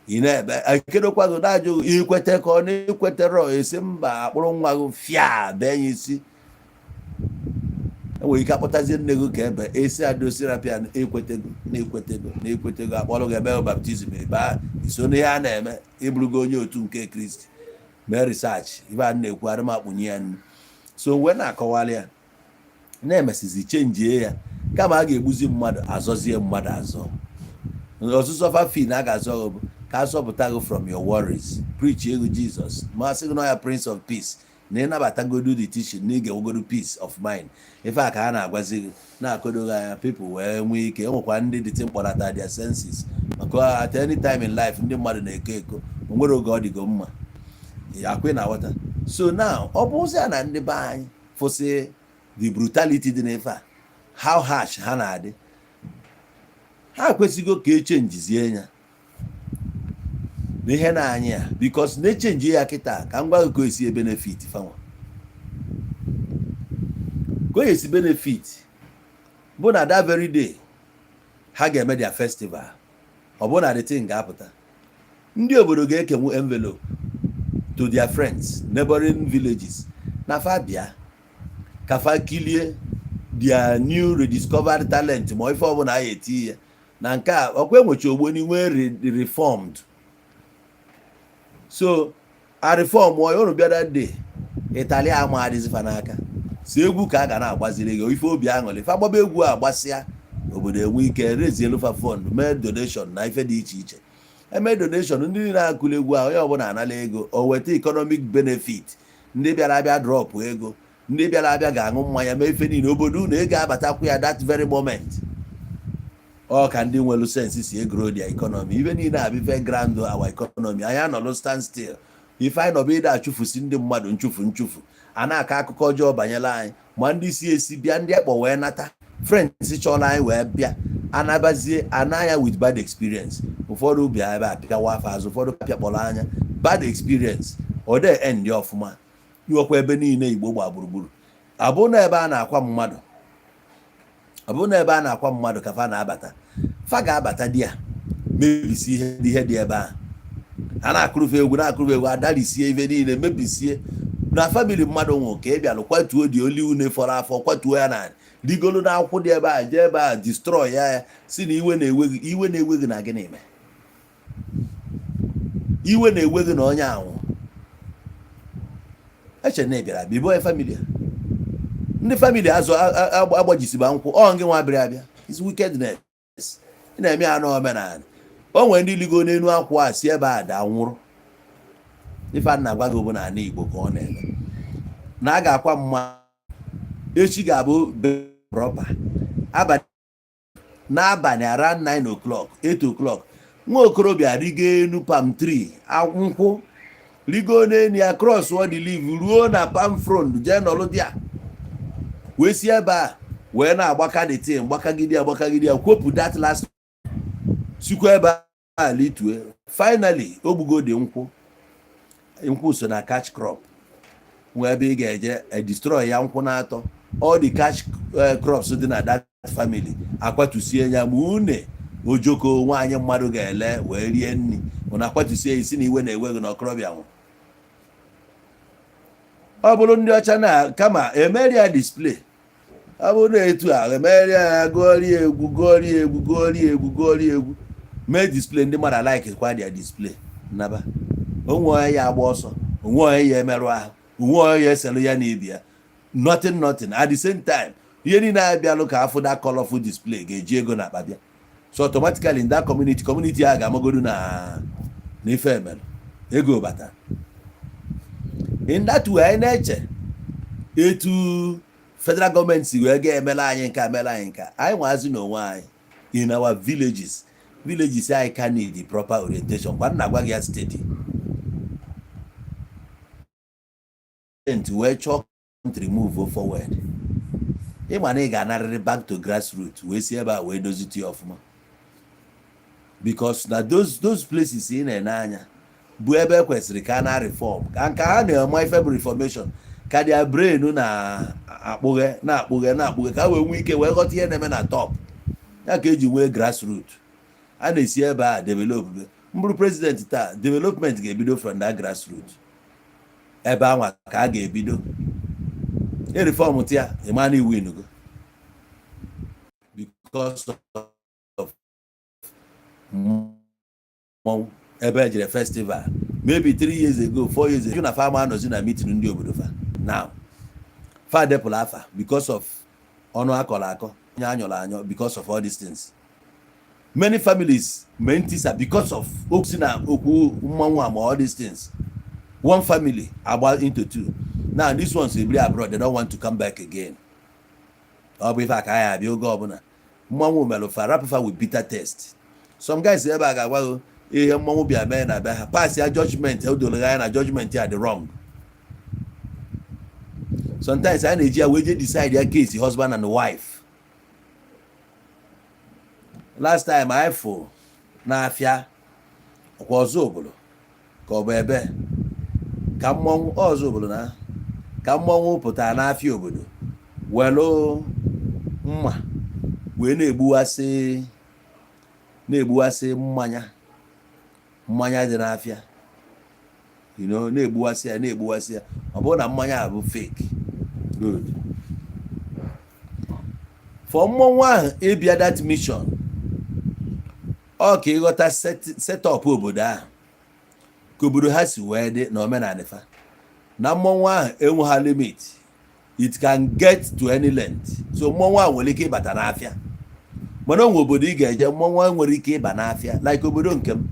ị na-ebe ekedokwa gị na-ajụ ikwete ka ọ na-ekweterọ, esi mba, akpụrụ nwa gị fịa bee ya isi. Enwere ike akpọtazie nne gị ka ebe esi adosirapịa ekwetego na-ekwetego na-ekwetego, akpọrọ gị ebe baptism, ebe a iso n'ihe a na-eme, ịbụrụgo onye otu nke Kristi. Mee research ibe a na-ekwu, arụmakpunye ya nnu. So wee na-akọwalị ya na-emesizi changie ya, kama a ga-egbuzi mmadụ, azọzie mmadụ azọ ọzụzọ fafi na a ga-azọ gị bụ ka azọpụta gị from your worries, preach ego Jizọs, ma sị gị na ya Prince of Peace, na ịnabatagodu the teaching na ị ga-enwegodu peace of mind. Ife a ka a na-agwazi gị na-akodo gị anya, people wee nwee ike. Enwekwa ndị dịtị mkpọrọta their senses, maka at any time in life ndị mmadụ na-eko eko, o nwere oge ọ dịgo mma akwe na aghọta. So now, ọ bụ ụzọ na ndị be anyị fụsị the brutality dị n'ife a, how harsh ha na-adị, ha kwesịgo ka echangezie ya n'ihe na-anyị ya, because na-echange ya kịta, ka m gwa gị ka o esi benefit fanwa, ka o esi benefit bụ na that very day ha ga-eme their festival, ọ bụ na the thing ga-apụta, ndị obodo ga-ekenwu envelope to their friends, neighboring villages, na fa bịa ka fa kilie their new rediscovered talent, ma ife ọbụla a eti ya na nke a ọkwa enwecha Ogboni nwee reformed. So a reform ọ unu bịa that day, ịtali ama adịzifa n'aka, si egwu ka a ga na-agbaziri gị ife obi aṅụrị, ife agbaba egwu a gbasịa, obodo enwe ike rezielu fa fund, mee donation na ife dị iche iche, eme donation, ndị niile akụla egwu ahụ, onye ọbụla anala ego, o weta economic benefit. Ndị bịara abịa drop ego, ndị bịara abịa ga-aṅụ mmanya, mee ife niile, obodo unu ego abatakwu ya that very moment. Ọ ka ndị nwere sense si egrow their economy. Ife niile abụ ife ground our economy. Anyị anọlụ stand still, ife anyị nọbụ ịda achụfusi ndị mmadụ nchụfu nchụfu, a na-akọ akụkọ ọjọọ banyere anyị, ma ndị si esi bịa, ndị akpọ wee nata, friends chọrọ anyị wee bịa, anabazie ana ya with bad experience. Ụfọdụ bịa ebe a pịawa afọ azụ, ụfọdụ pịakpọrọ anya, bad experience. Ọ dị end ọfụma iwekwa ebe niile Igbo gba gburugburu, abụ na ebe a na-akwa mmadụ, ọ bụrụ na ebe a na-akwa mmadụ ka fa na-abata, fa ga-abata di ya mebisi ihe dị ebe ahụ, a na-akụrụfe egwu, na-akụrụfe egwu, adalisie ife niile, mebisie na family mmadụ nwụ, ka ị bịalụ kwatuo dị oli une fọrọ afọ, kwatuo ya na rigolo na akwụkwọ dị ebe a, jee ebe a destroy ya, ya si na iwe na-ewe gị. Iwe na-ewe gị na gịnị mee? Iwe na-ewe gị na onye anwụ eche na ị bịara bịa ịbụ family a, ndị family azụ agbajisiba nkwụ ọ ngị nwa bịara abịa is wickedness. Ị na-eme ya n'omenala, o nwere ndị ligo n'elu akwụ a si ebe a daa nwụrụ. Ife a na-agwa gị bụ n'ala Igbo ka ọ na-eme, na a ga-akwa mma echi ga-abụ proper abalị, n'abalị around 9 o'clock, 8 o'clock, nwa okorobịa rigo enu palm tree, nkwụ, rigo n'enu ya, cross the leaf ruo na palm frond, jee nọlụ dị a, wee si ebe a wee na-agbaka the thing, gbakagide ya, gbakagide ya, kwopụ that last, sikwa ebe a litue. Finally ogbugo dị nkwụ. Nkwụ so na cash crop, nwee ebe ị ga-eje destroy ya, nkwụ na-atọ, all the cash crops dị na that family akwatusie ya, ma une ojoko nwaanyị mmadụ ga-ele wee rie nri, mana akwatusie isi na iwe na-ewe gị na okorobịa nwụ. Ọ bụrụ ndị ọcha na kama emeri ya display, ọ bụrụ na etu a emeri ya, gụọrie egwu, gụọrie egwu, gụọrie egwu, gụọrie egwu, mee display, ndị mmadụ like kwa dia display, naba onwe onye ya agba ọsọ, onwe onye ya emerụ ahụ, onwe onye ya eselu ya na ibi ya, nothing, nothing. At the same time, ihe niile abịalụ ka afụ that colorful display ga-eji ego na akpa bịa. So automatically in that community, community a ga-amagodu na Na ife emere ego bata in that way. Anyị na-eche etu federal gọọmenti si wee ga-emela anyị nke, emela anyị nke anyị nwazi n'onwe anyị in our villages. Villages anyị ka need the proper orientation. Kwa nna gwa gị ya steady wee chọọ country move forward, ịma na ị ga-anarịrị back to grassroots wee si ebe a wee dozite ya ọfụma, because na those places ị na-ene anya bụ ebe e kwesịrị ka a na reform, ka nke ha na-eme ife bụ reformation, ka their brain na-akpụghe, na-akpụghe, na-akpụghe, ka ha wee nwee ike wee ghọta ihe na-eme na top ya, ka eji nwee grassroot. A na-esi ebe a develop. Mbụrụ president taa, development ga-ebido from that grassroot. Ebe anwa ka a ga-ebido e reform ya. Ịma na iwu inugo because of mmọnwụ ebe ejere festival maybe 3 years ago, 4 years ago, na fama anọzi na meeting ndị obodo fa now, fa depụrụ afa because of ọnụ akọrọ akọ, onye anyọrọ anyọ, because of all these things. Many families mee ntisa because of okwu si na okwu mmanwụ ama all these things. One family agba into two. Now this ones ebiri abroad, they don't want to come back again. Ọ bụ ife a ka anyị abịa oge ọbụla mmanwụ melụ fa rapụ fa with bitter taste. Some guys ebe a ga-agwa gị ihe mmanwụ bịa mee na be ha, pass ya judgment o doro anya na judgment ya dị wrong. Sometimes a na-eji ya wee je decide ya case husband and wife. Last time anyị fụ n'afịa ọkwa ọzọ obodo ka ọ bụ ebe ka mmọnwụ ọzọ obodo na ka mmọnwụ pụtara n'afịa obodo, welu mma wee na-egbuwasị mmanya dị n'afịa, na-egbuwasị ya, na-egbuwasị ya. Ọ bụrụ na mmanya a bụ fake. Good for mmọnwụ ahụ ịbịa that mission, ọ ka ịghọta setup obodo ahụ, ka obodo ha si wee dị na omenala fa, na mmọnwụ ahụ enweghị limit. It can get to any length. So mmọnwụ ahụ nwere ike ịbata n'afịa, mana onwe obodo ị ga-eje, mmọnwụ ahụ nwere ike ịba n'afịa, like obodo nke m.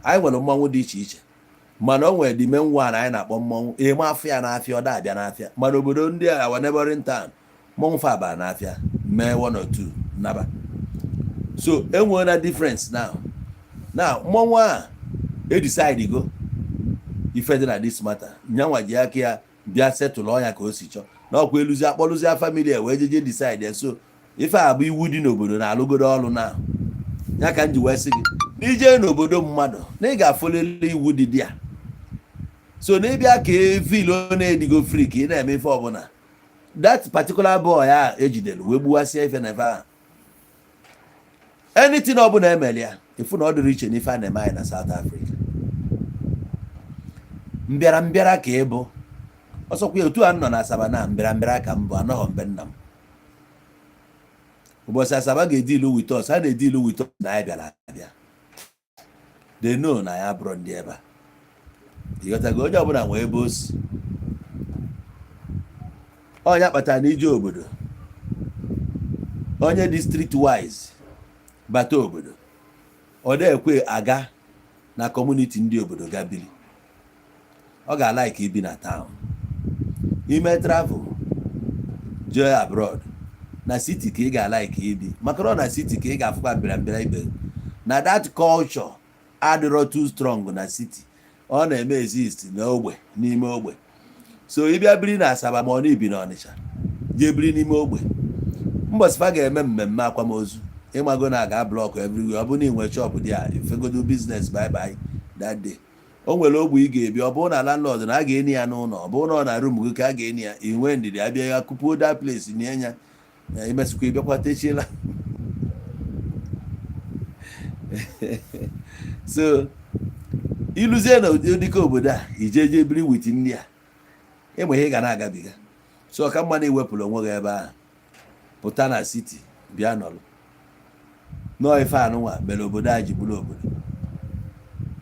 Anyị nwere mmọnwụ dị iche iche, mana o nwere the main one anyị na-akpọ mmọnwụ ịma afịa n'afịa. Ọ da-abịa n'afịa, mana obodo ndị a, our neighboring town, mmọnwụ fa bara n'afịa, mee one or two, naba. So enwere difference now. Now mmọnwụ a e-decide go ife dị na this matter, nyanwa ji aka ya bịa settle ọnya ka o si chọọ na ọkwa eluzi akpọlụzi family wee jeje decide ya. So ife a bụ iwu dị n'obodo na-alụgodo ọrụ na ya ka m ji wee sị gị n'ije n'obodo mmadụ na ị ga-afụlili iwu dị dị ya. So na ịbịa ka efil na-edigo free ka ị na-eme ife ọbụla, that particular boy a ejidere wee gbuwasịa ife na ife ahụ, anything ọbụla emere ya, ịfụ na ọ dịrị iche n'ife a na-eme anyị na South Africa. Mbịara mbịara ka ị bụ ọsọkwa otu a nọ na Asaba na mbịara mbịara ka m bụ. Anọghọ mbe nna m. Ụbọchị Asaba ga-edilu with us, ha na-edilu with us na anyị bịara abịa. They know na ya bụrụ ndị ebe a. Ịghọtago? Onye ọbụla nwee ebe o si. Onye kpatara na ije obodo, onye dị street wise bata obodo, ọ na-ekwe aga na community ndị obodo ga biri. Ọ ga-alike ibi na town. Ime travel jee abroad, na city ka ị ga-alike ibi, maka na ọ na city ka ị ga-afụkwa mbịarambịa ibe na that culture adịrọ too strong na city. Ọ na-eme exist n'ogbe, n'ime ogbe. So ịbịa biri na Asaba, ma ọ na ibi na Ọnịcha, jee biri n'ime ogbe, mbọsị fa ga-eme mmemme akwamozu, ịmago na aga block everywhere. Ọ bụrụ na ị nwee shop dị a, ifegodo business bye bye that day. O nwere ogbe ị ga-ebi, ọ bụrụ na landlord na a ga-eni ya n'ụlọ, ọ bụrụ na ọ na room gị ka a ga-eni ya, ị nwee ndidi, abịa ya kụpuo that place nie ya, imesịkwa ịbịakwa techiela. So ịlụzie na ụdịka obodo a, ijeje biri with ndị a, ịma ihe ị ga na-agabiga. So ọka mma na iwepụrụ onwe gị ebe ahụ, pụta na city bịa nọrọ nọọ. Ife anụnwa mere obodo a ji bụrụ obodo,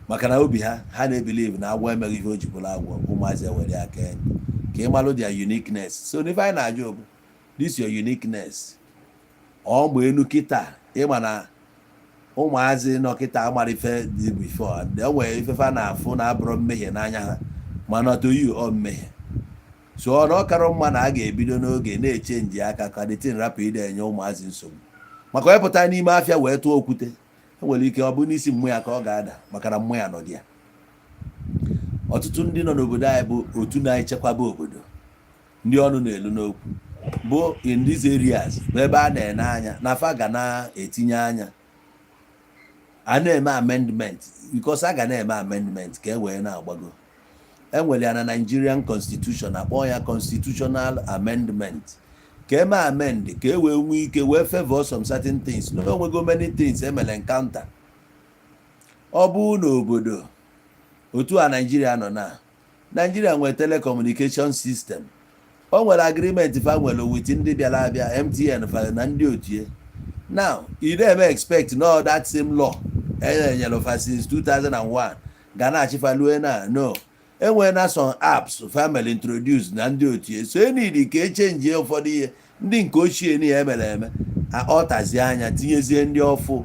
maka na obi ha, ha na-ebelieve na agwọ emeghị ihe o ji bụrụ agwọ. Ụmụazị ewere aka enyi ka ị malụ their uniqueness. So n'ife anyị na-ajụ bụ this your uniqueness, ọ mgbe enu kịta ịma na Ụmụazị nọ kịta amara ife dị before. E nwere ifefe na-afụ na abụrọ mmehie n'anya ha, mana to you, ọ mmehie. So ọ na ọ karọ mma na a ga-ebido n'oge na-echange aka ka the thing rapụ ide enye ụmụazị nsogbu, maka onye pụta n'ime afịa wee tụọ okwute, enwere ike ọ bụ n'isi mmụ ya ka ọ ga-ada, maka na mmụ ya nọ dị ya. Ọtụtụ ndị nọ n'obodo anyị bụ otu na-echekwaba obodo, ndị ọnụ na-elu n'okwu bụ in these areas, bụ ebe a na-ene anya na fa ga na-etinye anya a na-eme amendment, because a ga na-eme amendment ka e wee na-agbago. Enwere ya na Nigerian Constitution, akpọ ya constitutional amendment, ka eme amend ka e wee nwee ike wee favor some certain things na onwego many things emere encounter. Ọ bụ n'obodo otu a Nigeria nọ na Nigeria nwere telecommunication system, o nwere agreement fa nwere with ndị bịara abịa, MTN fa na ndị otie. Now ị na-eme expect no that same law enyere fa since 2001 ga na-achịfa lue na no enwere na some apps family introduce na ndị otie. So enidi ka echange ụfọdụ ihe ndị nke ochie na ya emere eme, ọtazie anya tinyezie ndị ọfụ.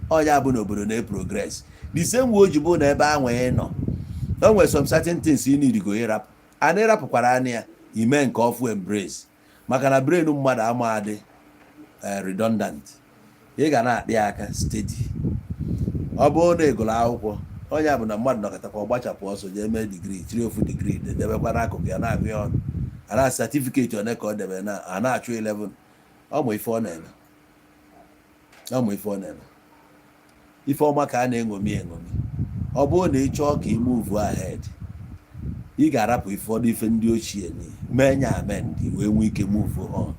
Ọnya bụ n'obodo na progress. The same way o ji bụ na ebe ahụ ị nọ, o nwere some certain things ị need go ịrapụ, ana ịrapụkwara anya ya ime nke ọfụ embrace, maka na brain mmadụ ama adị redundant. Ị ga na-akpị aka steady. Ọ bụrụ na ị gụrụ akwụkwọ, onye bụ na mmadụ nọkọtakwa ọ gbachapụ ọsọ jee mee degree, chiri ofu degree debekwa n'akụkụ ya na-agụ ya ọnụ, a na certificate one ka ọ debe na a na-achụ 11. Ọ mụ ife ọ na-eme, ọ mụ ife ọ na-eme. Ife ọma ka a na-eṅomi eṅomi. Ọ bụrụ na ị chọọ ka ị move ahead, ị ga-arapụ ụfọdụ ife ndị ochie mee nya amend wee nwee ike move on.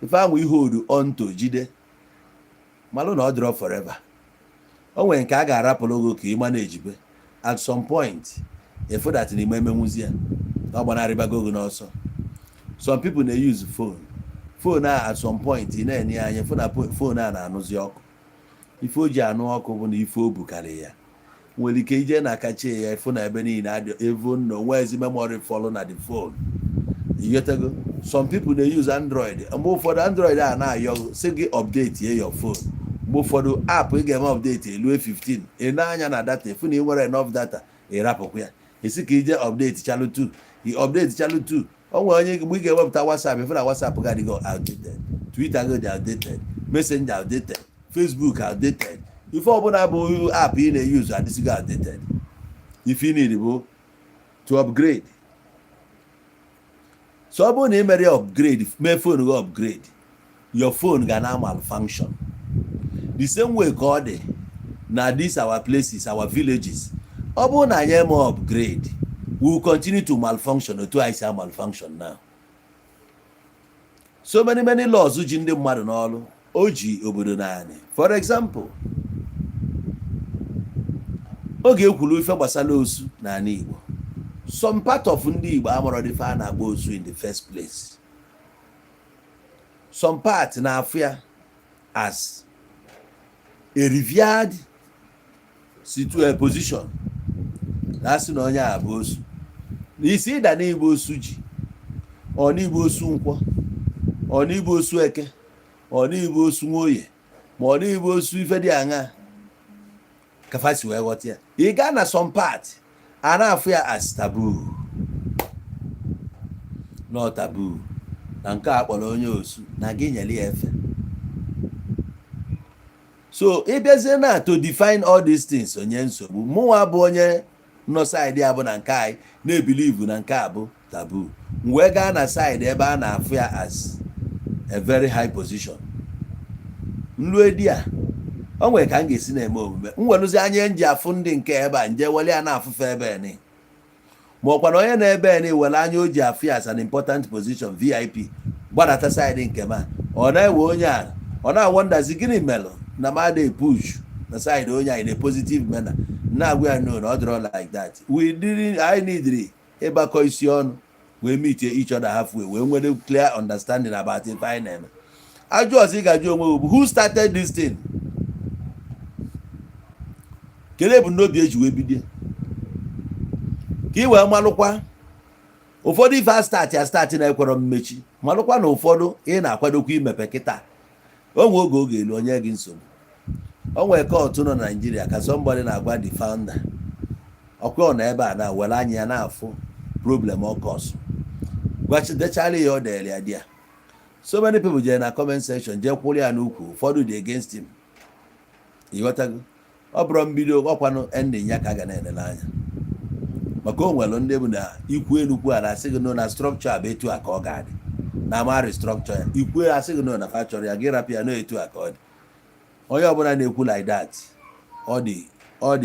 Ife ahụ ihe odu on to jide malụ na ọ dịrọ forever. O nwere nke a ga-arapụrụ gị ka ị ma na-ejibe. At some point, efu that na ime emenwuzi ya, ọ gbanarịbago gị n'ọsọ. Some people na-use phone, phone a, at some point ị na-enye ya anya fụ na phone a na-anụzi ọkụ. Ife o ji anụ ọkụ bụ na ife o bukarị ya nwere ike ije na kachie ya, ịfụ na ebe niile adị even na onwe ezi memory fọlụ na the phone. Ighọtago? Some people na-use Android. Mgbe ụfọdụ Android a na-ayọ sị gị update ye your phone. Mgbe ụfọdụ app ị ga-eme update elue 15, ị na-anya na data, ịfụ na ị nwere enough data, ị rapụkwa ya, esi ka ije update chalụ 2, ị update chalụ 2. O nwere onye mgbe ị ga-ewepụta WhatsApp, ịfụ na WhatsApp ga adịgo outdated, Twitter go dị outdated, Messenger outdated, Facebook outdated. Ife ọbụla bụ app ị na-use adịsịgo outdated. Ife ị need bụ to upgrade. So ọ bụrụ na ị mere upgrade, mee phone gị upgrade, your phone ga na malfunction. The same way ka ọ dị na this our places, our villages. Ọ bụrụ na anyị eme upgrade, we will continue to malfunction otu anyị si malfunction now. So many many laws ji ndị mmadụ n'ọrụ, o ji obodo naanị. For example, oge ekwuru ife gbasara osu n'ala Igbo, some part of ndị Igbo amụrụ ife a na-akpọ osu in the first place. Some part na-afụ ya as a revered position, na asị na onye a bụ osu, na isi ịda n'igbo osu ji, ọ n'igbo osu nkwọ, ọ n'igbo osu eke, ọ n'igbo osu nwoye, ma ọ n'igbo osu ife dị aṅa ka fa si wee ghọta ya. Ị gaa na some part, a na-afụ ya as taboo, nọ taboo na nke a kpọrọ onye osu na gị nyere ya efe. So ịbịazie na to define all these things, onye nsogbu mụnwa bụ onye nọ side a bụ na nke anyị na-ebelieve na nke a bụ taboo, m wee gaa na side ebe a na-afụ ya as a very high position. Nlue di a, o nwere ka m ga-esi na-eme omume m welụzi anya nji afụ ndị nke ebe a nje wele ya na-afụfe ebe ni, ma ọkwa na onye na-ebe ni were anya o ji afụ ya as an important position, VIP, gbadata side nke ma ọ na-ewe onye a, ọ na-awonderzi gịnị melụ na m ada push na side onye a in a positive manner. Na-agwa ya no, na ọ dịrọ like that. We didn't, I need ịgbakọ isi ọnụ wee meet each other halfway, wee nwere clear understanding about ife anyị na-eme. Ajụ ọzọ ị ga-ajụ onwe gị bụ, who started this thing? Kedu ebumnobi eji wee bido ka ị wee malụkwa ụfọdụ ife a start ya start na-ekwerọ mmechi, malụkwa na ụfọdụ ị na-akwadokwa imepe kịta onwe oge elu onye gị nsogbu. O nwere cult nọ na Naijiria ka somebody na-agwa the founder, ọkwa ọ nọ ebe a na were anya ya na-afụ problem ọ cause. Gwachidechala ya, ọ dere ya di ya. So many people jere na comment section jee kwụrụ ya n'ukwu, ụfọdụ dị against him. Ịghọtago? Ọ bụrụ mbido, ọkwanụ ending ya ka a ga na-enele anya, maka o nwere ndị bụ na ikwu enukwu a na-asị gị no, na structure a bụ etu a ka ọ ga-adị, na ama restructure ya. Ikwu asị gị no, na fa chọrọ ya, gị rapụ ya no, etu a ka ọ dị. Onye ọbụla na-ekwu like that, ọ dị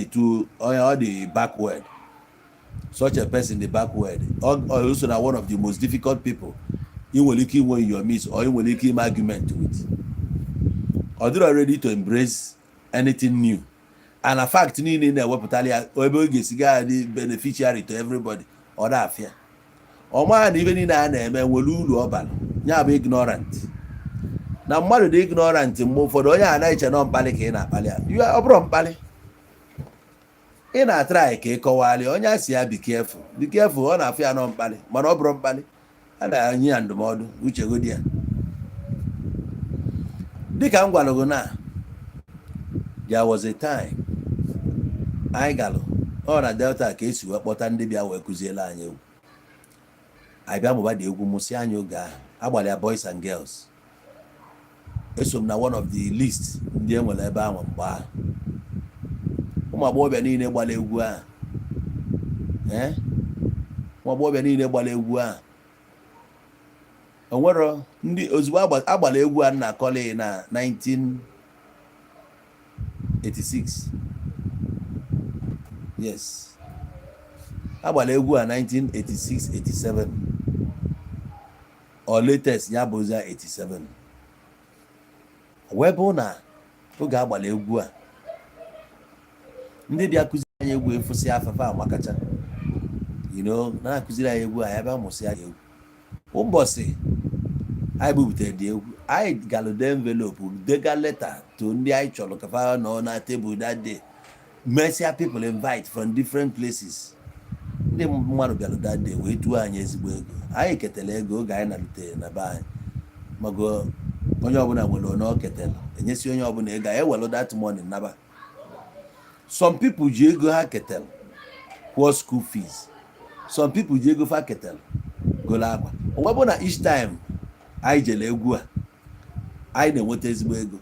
too, onye ọ dị backward. Such a person dị backward. Ọ so na one of the most difficult people ị nwere ike inwe in your midst or ị nwere ike ime argument with. Ọ dịrọ ready to embrace anything new, and na fact niile na-ewepụtara ya ebe ọ ga-esi gaa dị beneficiary to everybody, ọ na-afịa. Ọ maha na ibe niile a na-eme nwere uru ọ bara. Ya bụ ignorant, na mmadụ dị ignorant. Mgbe ụfọdụ onye a na-eche nọ mkpali ka ị na-akpali ya. Ọ bụrụ mkpali ị na-atry ka ị kọwalị onye a si ya, "Be careful, be careful," ọ na-afụ ya nọ mkpali, mana ọ bụrụ mkpali a na-enye ya ndụmọdụ. Uche godi ya. Dịka m gwara gị na there was a time anyị galụ ọ na Delta ka esi wee kpọta ndị bịa wee kụziele anyị egwu. Anyị bịa mụba dị egwu, mụsị anyị. Oge ahụ agbalị ya, boys and girls, eso m na one of the list ndị e nwere ebe ahụ. Mgbe ahụ ụmụ agbọghọbịa niile gbara egwu ahụ, ee, ụmụ agbọghọbịa niile gbara egwu ahụ, onwero ndị ozugbo agbara egwu a na akọli na 1986. Yes, agbara egwu a 1986, 87 or latest ya bụzi 87. Wee bụ na oge agbara egwu a, ndị bịa kụziri anyị egwu efụsị afafa amakacha, na-akụziri anyị egwu, anyị ebe mụsị anyị egwu. Ụbọchị anyị bubutere dị egwu, anyị galụde envelope, dega letter to ndị anyị chọrọ ka fa nọ na table that day. Mesịa, people invite from different places. Ndị mmadụ bịara that day wee tuo anyị ezigbo ego. Anyị ketara ego oge anyị nalitere na be anyị, mago onye ọbụla nwere one o ketara, enyesi onye ọbụla ego, anyị ewelu that money naba. Some people ji ego ha ketara kwụọ school fees, some people ji ego fa ketara golo akwa. O bụ na each time anyị jere egwu a, anyị na-enweta ezigbo ego.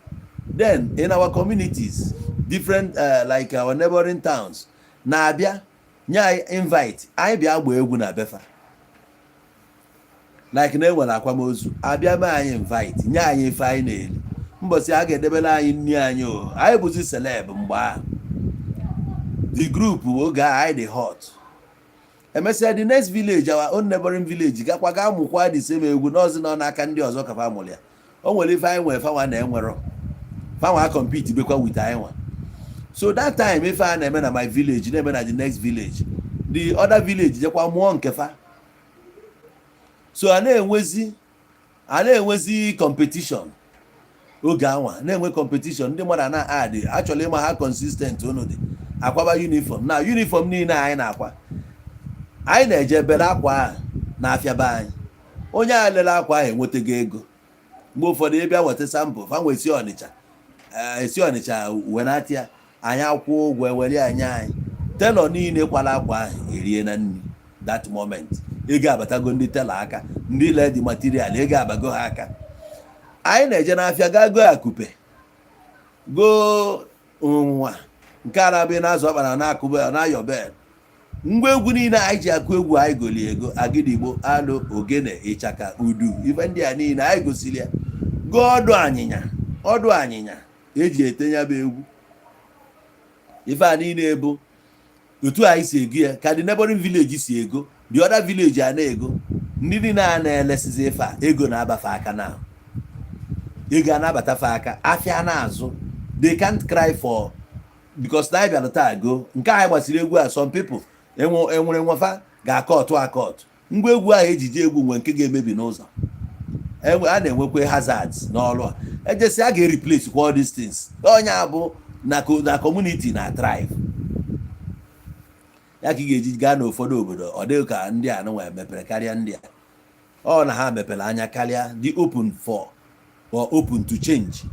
Then in our communities, different, like our neighboring towns, na-abịa nye anyị invite, anyị bịa gbaa egwu na befa, like na enwere akwamozu, abịa mee anyị invite, nye anyị ife anyị na-eri mbọsị a ga-edebere anyị nri anyị. O anyị bụzi celeb mgbe ahụ. The group oge a anyị dị hot. Emesịa, the next village, our own neighboring village, gakwa ga mụkwa the same egwu n'ọzi nọ n'aka ndị ọzọ ka fa mụrụ ya. O nwere ife anyị nwere, fanwa na-enwerọ, fanwa compete bekwa with anyị nwa. So that time, ife a na-eme na my village na-eme na the next village, the other village jekwa mụọ nke fa. So a na-enwezi competition. Oge anwa na-enwe competition, ndị mmadụ na-adị achọrọ ịma ha consistent unu dị akwaba uniform na uniform niile anyị na-akwa. Anyị na-eje bere akwa ahụ na-afịa be anyị. Onye a lere akwa ahụ enwetago ego. Mgbe ụfọdụ ịbịa weta sample fanwe esi Ọnịcha, esi Ọnịcha wenata ya, anyị akwụ ụgwọ, ewere ya nye anyị. Tailor niile kwara akwa ahụ erie na nri. That moment ego abatago ndị tailor aka, ndị le the material, ego abago ha aka. Anyị na-eje n'afịa gaa goo akupe, goo nwa nke a na-abịa na-azụ ọkpara na-akụ na-ayọ bel. Ngwa egwu niile anyị ji akụ egwu, anyị goli ego: agidigbo, alụ, ogene, ịchaka, udu, ife ndị a niile anyị gosiri ya. Goo ọdụ anyịnya, ọdụ anyịnya eji ete ya bụ egwu. Ife a niile bụ otu anyị si ego ya ka the neighboring village si ego, the other village a na-ego. Ndị niile a na-elesizi ife a, ego na-abafe aka na ego a na-abatafe aka, afịa na-azụ. They can't cry for because na anyị bịara taa go nke anyị gbasiri egwu a. Some people enwere nwefa ga-akọtụ akọtụ ngwa egwu ahụ, ejije egwu nwe nke ga-emebi n'ụzọ. A na-enwekwa hazards n'ọrụ a. Ejesi a ga-replace kwa all these things. Onye abụ na community na thrive ya ka ị ga-eji gaa n'ụfọdụ obodo, ọ dịghị ka ndị a nwa mepere karịa ndị a. Ọ na ha mepere anya karịa, dị open for or open to change.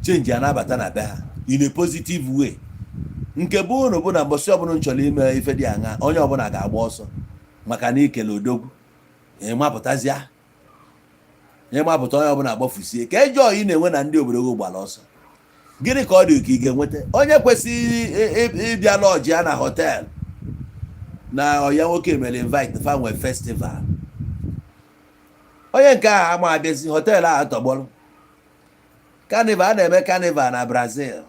Change a na-abata na be ha. In a positive way. Nke bụ unu bụ na mbọsị ọbụla m chọrọ ime ife dị aṅa, onye ọbụla ga-agba ọsọ maka na ikele odogwu. Ịmapụtazịa, ịmapụta, onye ọbụla agbafusie ka ejọ ị na-enwe na ndị obodo gị gbara ọsọ. Gịnị ka ọ dị ka ị ga-enweta? Onye kwesịrị ịbịa lodge ya na hotel na ọya nwoke mere invite fa nwe festival, onye nke ahụ ama abịazi. Hotel ahụ tọgbọrọ. Carnival a na-eme, carnival na Brazil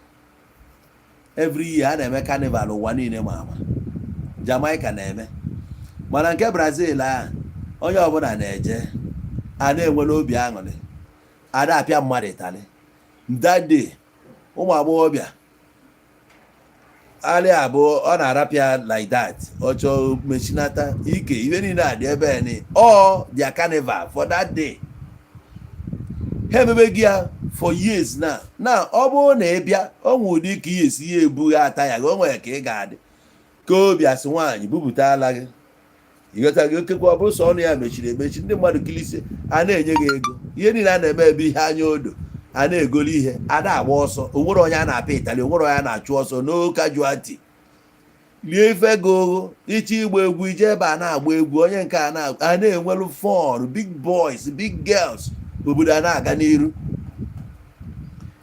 every year, a na-eme carnival ụwa niile ma ama. Jamaica na-eme, mana nke Brazil ahụ, onye ọbụla na-eje, a na-enwe n'obi aṅụrị, a na-apịa mmadụ ịtalị that day. Ụmụ agbọghọbịa alị abụọ ọ na-arapịa like that, ọ chọọ mechinata ike ihe niile a dị ebe ni ọ their carnival for that day. Ha emebegi ya for years na ọ bụrụ na ị bịa, o nwere ụdị ka ihe esi ya ebugha ata ya gị, o nwere ka ị ga-adị ka obi asị nwaanyị bupụta ala gị. Ịghọta gị? Okekwe ọ bụrụ sọ ọnụ ya mechiri emechi, ndị mmadụ kilisie, a na-enye gị ego. Ihe niile a na-eme ebe ihe anya odo, a na-egoli ihe, a na-agba ọsọ. Onwere onye a na-apịa ịtalị, onwere onye a na-achụ ọsọ. No casualty. Lie ife go ịchọ ịgba egwu, ije ebe a na-agba egwu, onye nke a na-enwelu fun, big boys, big girls, obodo a na-aga n'iru.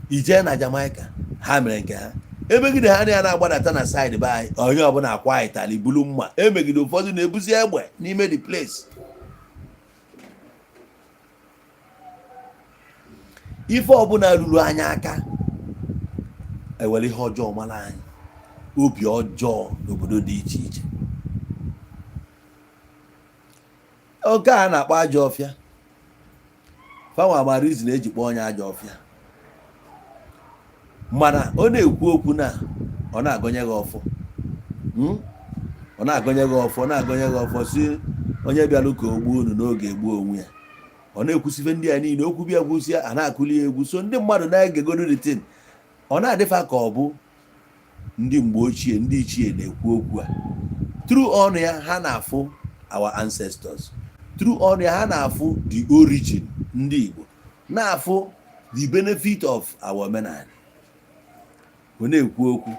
Ije na Jamaica, ha mere nke ha, emegide ha na ya na-agbadata na side be anyị, onye ọbụla akwa ịtalị, bulu mma, emegide, ụfọdụ na-ebuzi egbe n'ime the place. Ife ọbụla ruru anyị aka ewere ihe ọjọọ mara anyị, obi ọjọọ n'obodo dị iche iche. Oke a na-akpọ ajọ ọfịa, fanwa ama reason eji kpọọ onye ajọ ọfịa, mana ọ na-ekwu okwu na ọ na-agọnye gị ọfọ, Ọ na-agọnye gị ọfọ, na-agọnye gị ọfọ, si onye bịara ka o gbuo unu n'oge egbuo onwe ya. Ọ na-ekwusife ndị a niile okwu bịa kwụsịa, a na-akụli ya egwu. So ndị mmadụ na-egegodo the thing, ọ na-adịfa ka ọ bụ ndị mgbe ochie, ndị ichie na-ekwu okwu a. Through ọnụ ya, ha na-afụ our ancestors. Through ọnụ ya, ha na-afụ the origin ndị Igbo, na-afụ the benefit of our omenala. Ọ na-ekwu okwu,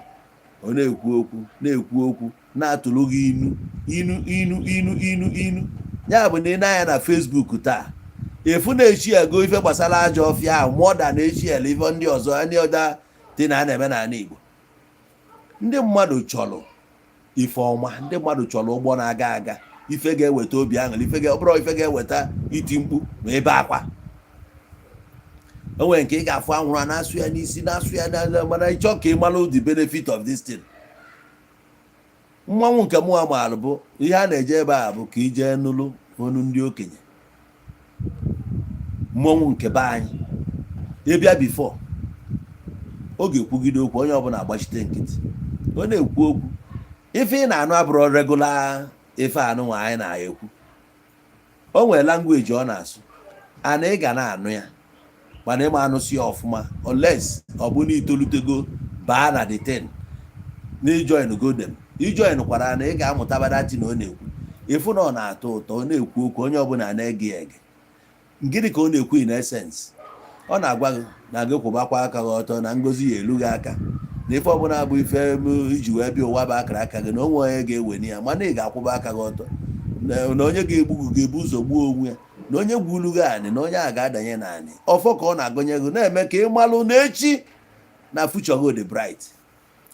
ọ na-ekwu okwu, na-ekwu okwu, na-atụrụ gị inu, inu, inu, inu, inu, inu. Ya bụ na ị na-anya na Facebook taa, efu na-echi ego ife gbasara ajọ ọfịa ahụ more than echi ele ife ndị ọzọ, any other thing a na-eme n'ala Igbo. Ndị mmadụ chọrọ ife ọma, ndị mmadụ chọrọ ụgbọ na-aga aga, ife ga-eweta obi aṅụrị, ife ga ọ bụrụ ife ga-eweta iti mkpu ma ebe akwa. O nwere nke ị ga-afụ anwụrụ a na-asụ ya n'isi, na-asụ ya n'ala, mana ịchọ ka ị malụ the benefit of this thing. Mmanwụ nke mụnwa maara bụ ihe a na-eje ebe a bụ ka ije nụlụ onu ndị okenye. Mmọnwụ nke be anyị ịbịa before ọ ga-ekwugide okwu, onye ọbụla agbachite nkịtị. Ọ na-ekwu okwu, ife ị na-anụ abụrụ regular ife anụnwa anyị na-ekwu. O nwere language ọ na-asụ, ana ị ga na-anụ ya, mana ịma anụsị ya ọfụma unless ọ bụ na itolutego baa na the thing na ijoin go them. Ijoin kwara na ị ga-amụta that na ọ na-ekwu, ịfụ na ọ na-atọ ụtọ. Ọ na-ekwu okwu, onye ọbụla na-ege ya ege. Gịnị ka ọ na-ekwu? In essence, ọ na-agwa gị na gị kwụbakwa aka gị ọtọ, na ngozi ya elu gị aka, na ife ọbụla bụ ife iji wee bịa ụwa bụ akara aka gị, na onwe onye ga-eweni ya, mana ị ga-akwụba aka gị ọtọ, na onye ga-egbu gị ga-ebu ụzọ gbuo onwe ya, na onye gwulu gị anị, na onye a ga-adanye n'anị. Ọfọ ka ọ na-agọnye gị, na-eme ka ị malụ na echi na future gị dị bright,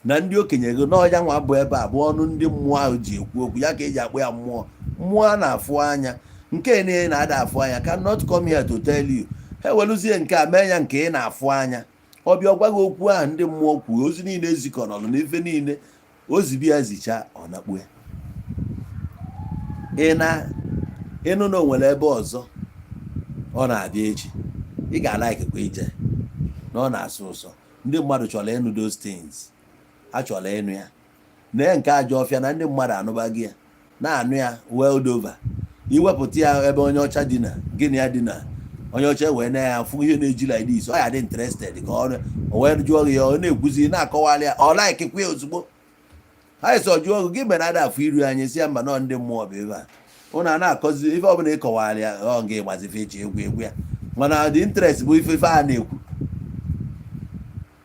na ndị okenye gị n'ọnya nwa bụ ebe a bụ ọnụ ndị mmụọ ahụ ji ekwu okwu ya ka eji akpọ ya mmụọ. Mmụọ a na-afụ anya, nke na na-ada afụ anya cannot come here to tell you. Ha eweluzie nke a mee ya nke ị na-afụ anya. Ọ bịa gwa gị okwu ahụ ndị mmụọ kwuo, ozi niile ezikọnọlụ na ife niile ozibi ya zicha, ọ nakpu ya. Ị na ịnụ na o nwere ebe ọzọ ọ na-abịa echi, ị ga-alaikekwa ije na ọ na-asụ ụsọ. Ndị mmadụ chọrọ ịnụ those things, a chọrọ ịnụ ya na nke ajọ ọfịa na ndị mmadụ anụbaghị ya, na-anụ ya world over. Iwepụta ya ebe onye ọcha dina, gịnị ya dina, onye ọcha wee na ya fụ ihe na-eji like this, ọ ya dị interested ka ọ wee jụọ gị ya. Ọ na-ekwuzi, na-akọwalị ya, ọ laikekwa ya ozugbo. Ha esi jụọ gị, gị mere ada afụ iru anyị, si ya mba, nọ ndị mmụọ bụ ebe a ụnụ a na-akọzi ife ọbụla. Ịkọwara ya, ọ nga ịgbazife echi egwu egwu ya, mana the interest bụ ife ife a na-ekwu.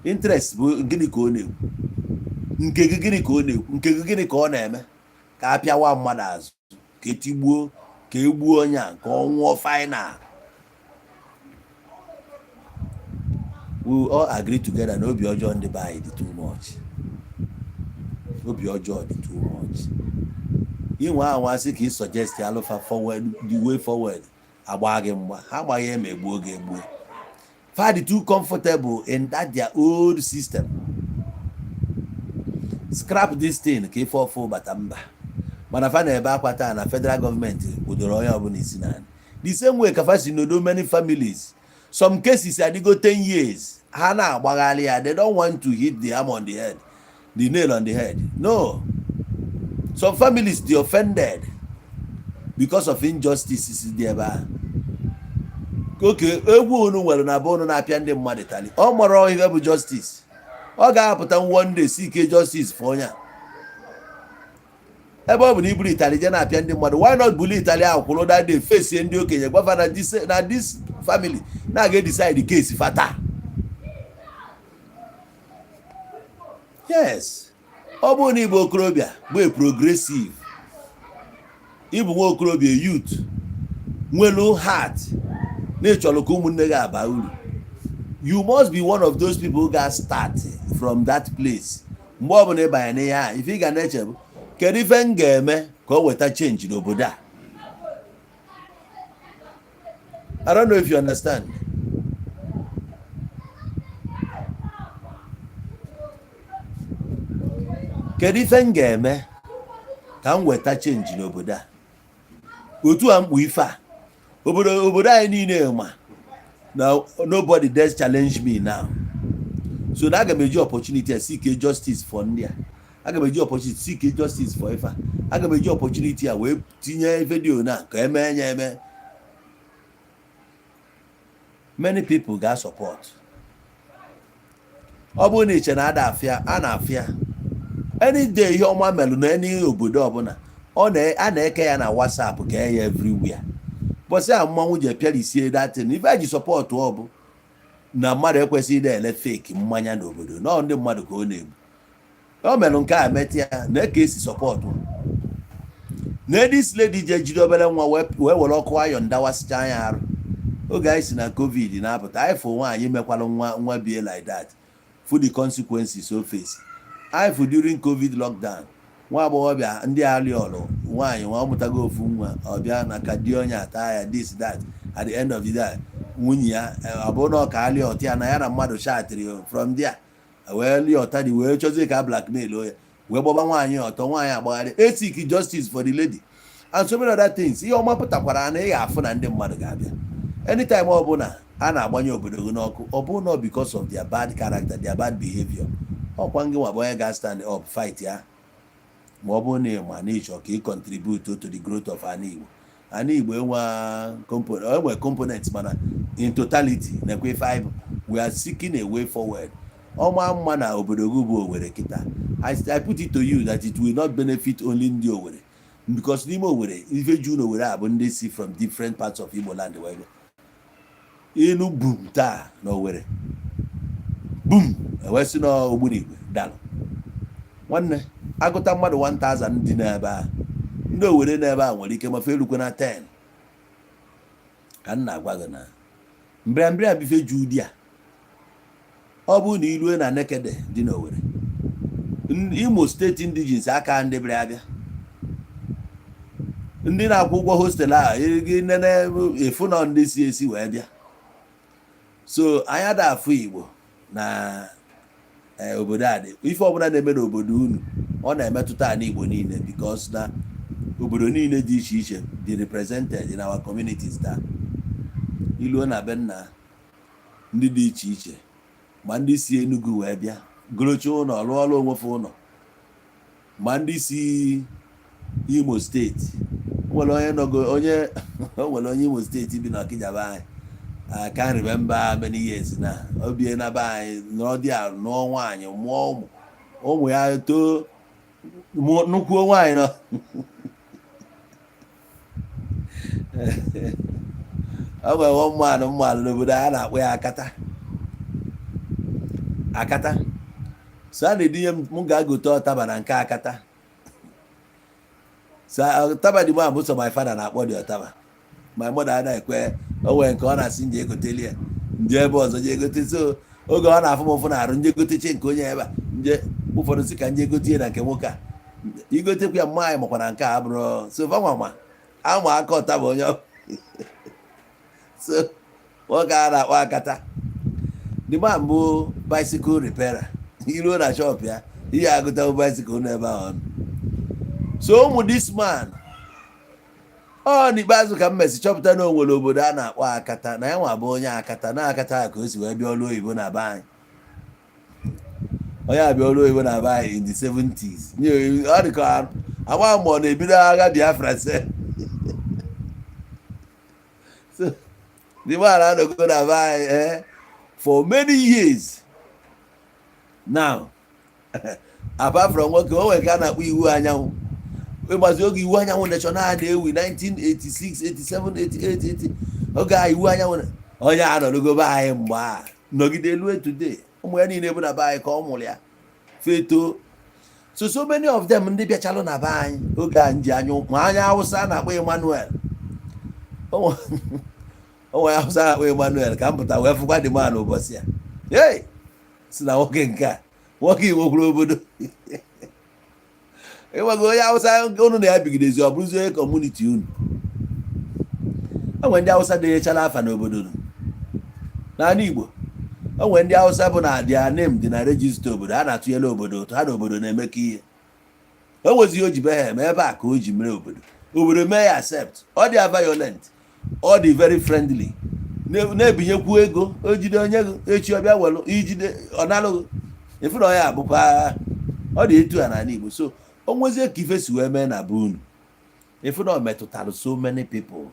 Interest bụ gịnị ka ọ na-ekwu? Nke gị gịnị ka ọ na-ekwu? Nke gị gịnị ka ọ na-eme? Ka a pịawa mmadụ azụ, ka etigbuo, ka egbuo onye a, ka ọ nwụọ final. We all agree together na obi ọjọọ ndị be anyị dị too much. Obi ọjọọ dị too much. Inwe anwa sị ka ị suggest alụfa forward, the way forward, agba gị mgba. Ha agbaghị eme, egbuo gị egbuo. Fa dị too comfortable in that their old system. Scrap this thing ka ife ọfụ bata mba. Mana fa na-ebe akwa taa na federal gọọmenti kwudoro onye ọbụla isi n'ala. The same way ka fa si nodo many families. Some cases adịgo 10 years, ha na-agbagharị ya. They don't want to hit the hammer on the head, the nail on the head. No, some families dey offended because of injustices dị ebe ahụ. Oke egwu unu nwere na be unu na-apịa ndị mmadụ tali. Ọ mara ihe bụ justice. Ọ ga-apụta one day seek justice for onye a. Ebe ọ bụ na iburu itali je na-apịa ndị mmadụ, why not buli itali ahụ kwụrụ that day, fesie ndị okenye, gwafa na this family na-aga decide case fata? Yes, ọ bụrụ na ịbụ okorobịa bụ a progressive, ịbụ nwa okorobịa, youth nwelu heart na ịchọrọ ka ụmụnne gị aba uru, you must be one of those people ga start from that place. Mgbe ọbụla ị banye n'ihe a, ife ị ga na-eche bụ, kedu ife m ga-eme ka o weta change n'obodo a? I don't know if you understand. Kedu ife m ga-eme ka m weta change n'obodo a? Otu a mkpu ife a, obodo anyị niile ma na nobody dares challenge me now. So na aga m eji opportunity a seek justice for ndị a. Aga m eji opportunity seek justice for ife a. Aga m eji opportunity a wee tinye video na ka eme ya eme. Many people ga support. Ọ bụrụ na iche na ada afịa a na-afịa any day, ihe ọma melụ na any obodo ọbụla, a na-eke ya na WhatsApp, ka ya everywhere. Bọsị a mmanwụ ji epiarisie datin ife eji support ọ bụ na mmadụ ekwesịghị ịda ele fake mmanya n'obodo nọọ ndị mmadụ ka ọ na-egbu. O melụ nke a metụ ya na ka esi support na this lady je jide obere nwa wee were ọkụ ayọn dawasịcha anya arụ. Oge anyị si na COVID na-apụta, anyị fụ nwaanyị mekwalụ nwa nwa bie like that, fụ the consequences o face. Anyị fụ during COVID lockdown, nwa agbọghọbịa ndị alị ọlụ nwaanyị nwa ọmụtago ofu nwa, ọbịa na ka di onye ata ya this that. At the end of the day, nwunye ya ọ bụrụ na ọ ka alị ọtị ya na ya na mmadụ chatịrị from there wee lie ọta dị wee chọzie ka blackmail ya, wee gbaba nwaanyị ọtọ. Nwaanyị agbagharị, e seek justice for the lady and so many other things. Ihe ọma pụtakwara na ị ga-afụ na ndị mmadụ ga-abịa. Anytime ọbụla a na-agbanye obodo gị n'ọkụ, ọ bụrụ na because of their bad character, their bad behavior, ọkwa ngị nwa bụ onye ga-stand up fight ya. Ma ọ bụrụ na ị ma na ịchọ ka ị contribute to the growth of ana Igbo. Ana Igbo enwe components, mana in totality na-ekwe five. We are seeking a way forward. Ọma mma na obodo gị bụ Owerri kịta. I put it to you that it will not benefit only ndị Owerri, because n'ime Owerri, ife ju n'Owerri a bụ ndị si from different parts of Igbo land wee bịa. Inu bum taa na Owerri bum, ewee sị na ogbunigwe dalụ. Nwanne, agụta mmadụ 1000 dị n'ebe a, ndị Owerri n'ebe a nwere ike mafe erukwe na 10. Ka m na-agwa gị na mbịambịa bụ ife ju ụdị a. Ọ bụrụ na ilue na Nekede dị n'Owerri, Imo State indigenes aka ndị bịara abịa, ndị na-akwụ ụgwọ hostel a gị nene efu nọ ndị si esi wee bịa. So anyị ada afụ Igbo na obodo a dị. Ife ọbụla na-eme n'obodo unu, ọ na-emetụta ala Igbo niile, because na obodo niile dị iche iche dị represented in our communities taa. Iluo na be nna, ndị dị iche iche, ma ndị si Enugu wee bịa gorocha ụlọ, rụọ ọrụ onwefe ụlọ, ma ndị si Imo State. Nwere onye nọgo onye o nwere onye Imo State bi n'Ọkịja be anyị. I can't remember many years na o bie na be anyị nọrọ a, nụọ nwaanyị, mụọ ụmụ, ụmụ ya too, nụkwuo nwaanyị nọ. Ọ nwere mmadụ mmadụ n'obodo a na-akpọ ya Akata. Akata. So a na-edinye m, m ga-agote ọtaba na nke Akata. So ọtaba dị m abụ so my father na-akpọ dị ọtaba. My mother anaghị ekwe. O nwere nke ọ na-asị nje egoteli ya, nje ebe ọzọ je egote. So oge ọ na-afụ m ụfụ na-arụ, nje goteche nke onye ebe a, nje ụfọdụ si ka nje gote na nke nwoke a, igotekwa ya. Mma anyị makwa na nke a bụrụ so fanwa ma ama aka ọtaba onye so nwoke a na-akpọ Akata. The man bụ bicycle repairer. Iruo na shop ya, ihe agụta bicycle n'ebe ahụ ọnụ. So ụmụ this man, ọ n'ikpeazụ ka m mesi chọpụta na o nwere obodo a na-akpọ Akata, na ya nwa bụ onye Akata. Na Akata ka o si wee bịa ọrụ oyibo na be anyị. Onye abịa ọrụ oyibo na be anyị in the 70s. Ọ dị ka agba ma ọ na-ebido agha Biafra se. So the man anọgo na be anyị for many years now. Apart from nwoke, o nwere ka a na-akpọ Iwu Anyanwụ. Ịgbazi oge Iwu Anyanwụ national na-ewi 1986, 87, 88, 80, oge a Iwu Anyanwụ, onye a nọrọgo be anyị mgbe a nọgide lue today. Ụmụ ya niile bụ na be anyị ka ọ mụrụ ya feto. So many of them ndị bịachalụ na be anyị oge a nji anya ma anya Awụsa a na-akpọ Emmanuel. O nwere Awụsa a na-akpọ Emmanuel ka m pụta wee fụkwa dị man ụbọchị ya. Hey, si na nwoke nke a, nwoke Igbo kwuru obodo ịnwego onye Awụsa unu na ya bigidezi, ọ bụrụzi onye community unu. O nwere ndị Awụsa denyechara afa n'obodo unu. N'ala Igbo, o nwere ndị Awụsa bụ na their name dị na register obodo. Ha na-atụnyere obodo ụtụ, ha na obodo na-emekọ ihe. O nwezi o ji be ha eme ebe a ka o ji mere obodo, obodo mee ya accept. Ọ dị violent, ọ dị very friendly, na-ebinyekwu ego. O jide onye echi, ọbịa welu ijide ọ nalụghị efu na ọ ya abụkwa. Ọ dị etu a n'ala Igbo. So o nwezie ka ife si wee mee na be unu, efu na ọ metụtara so many people.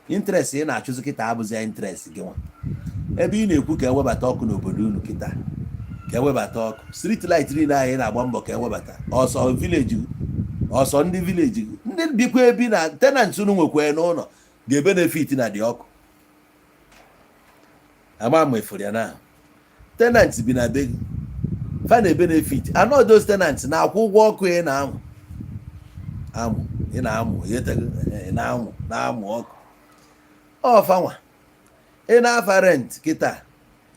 Interest ị na-achụzi kịta abụzi interest gị nwa. Ebe ị na-ekwu ka ewebata ọkụ n'obodo unu kịta, ka ewebata ọkụ, street light niile anyị na-agba mbọ ka ewebata, ọsọ village, ọsọ ndị village, ndị bikwa ebi na tenant unu nwekwa n'ụlọ ga-ebenefit na dị ọkụ. Ama m efuru ya na tenant bi na be gị, fa na-ebenefit. Anọ those tenants na-akwụ ụgwọ ọkụ ị na-amụ amụ, ị na-amụ, ị na-amụ na-amụ ọkụ ọfanwa. Ị na-afa rent kịta,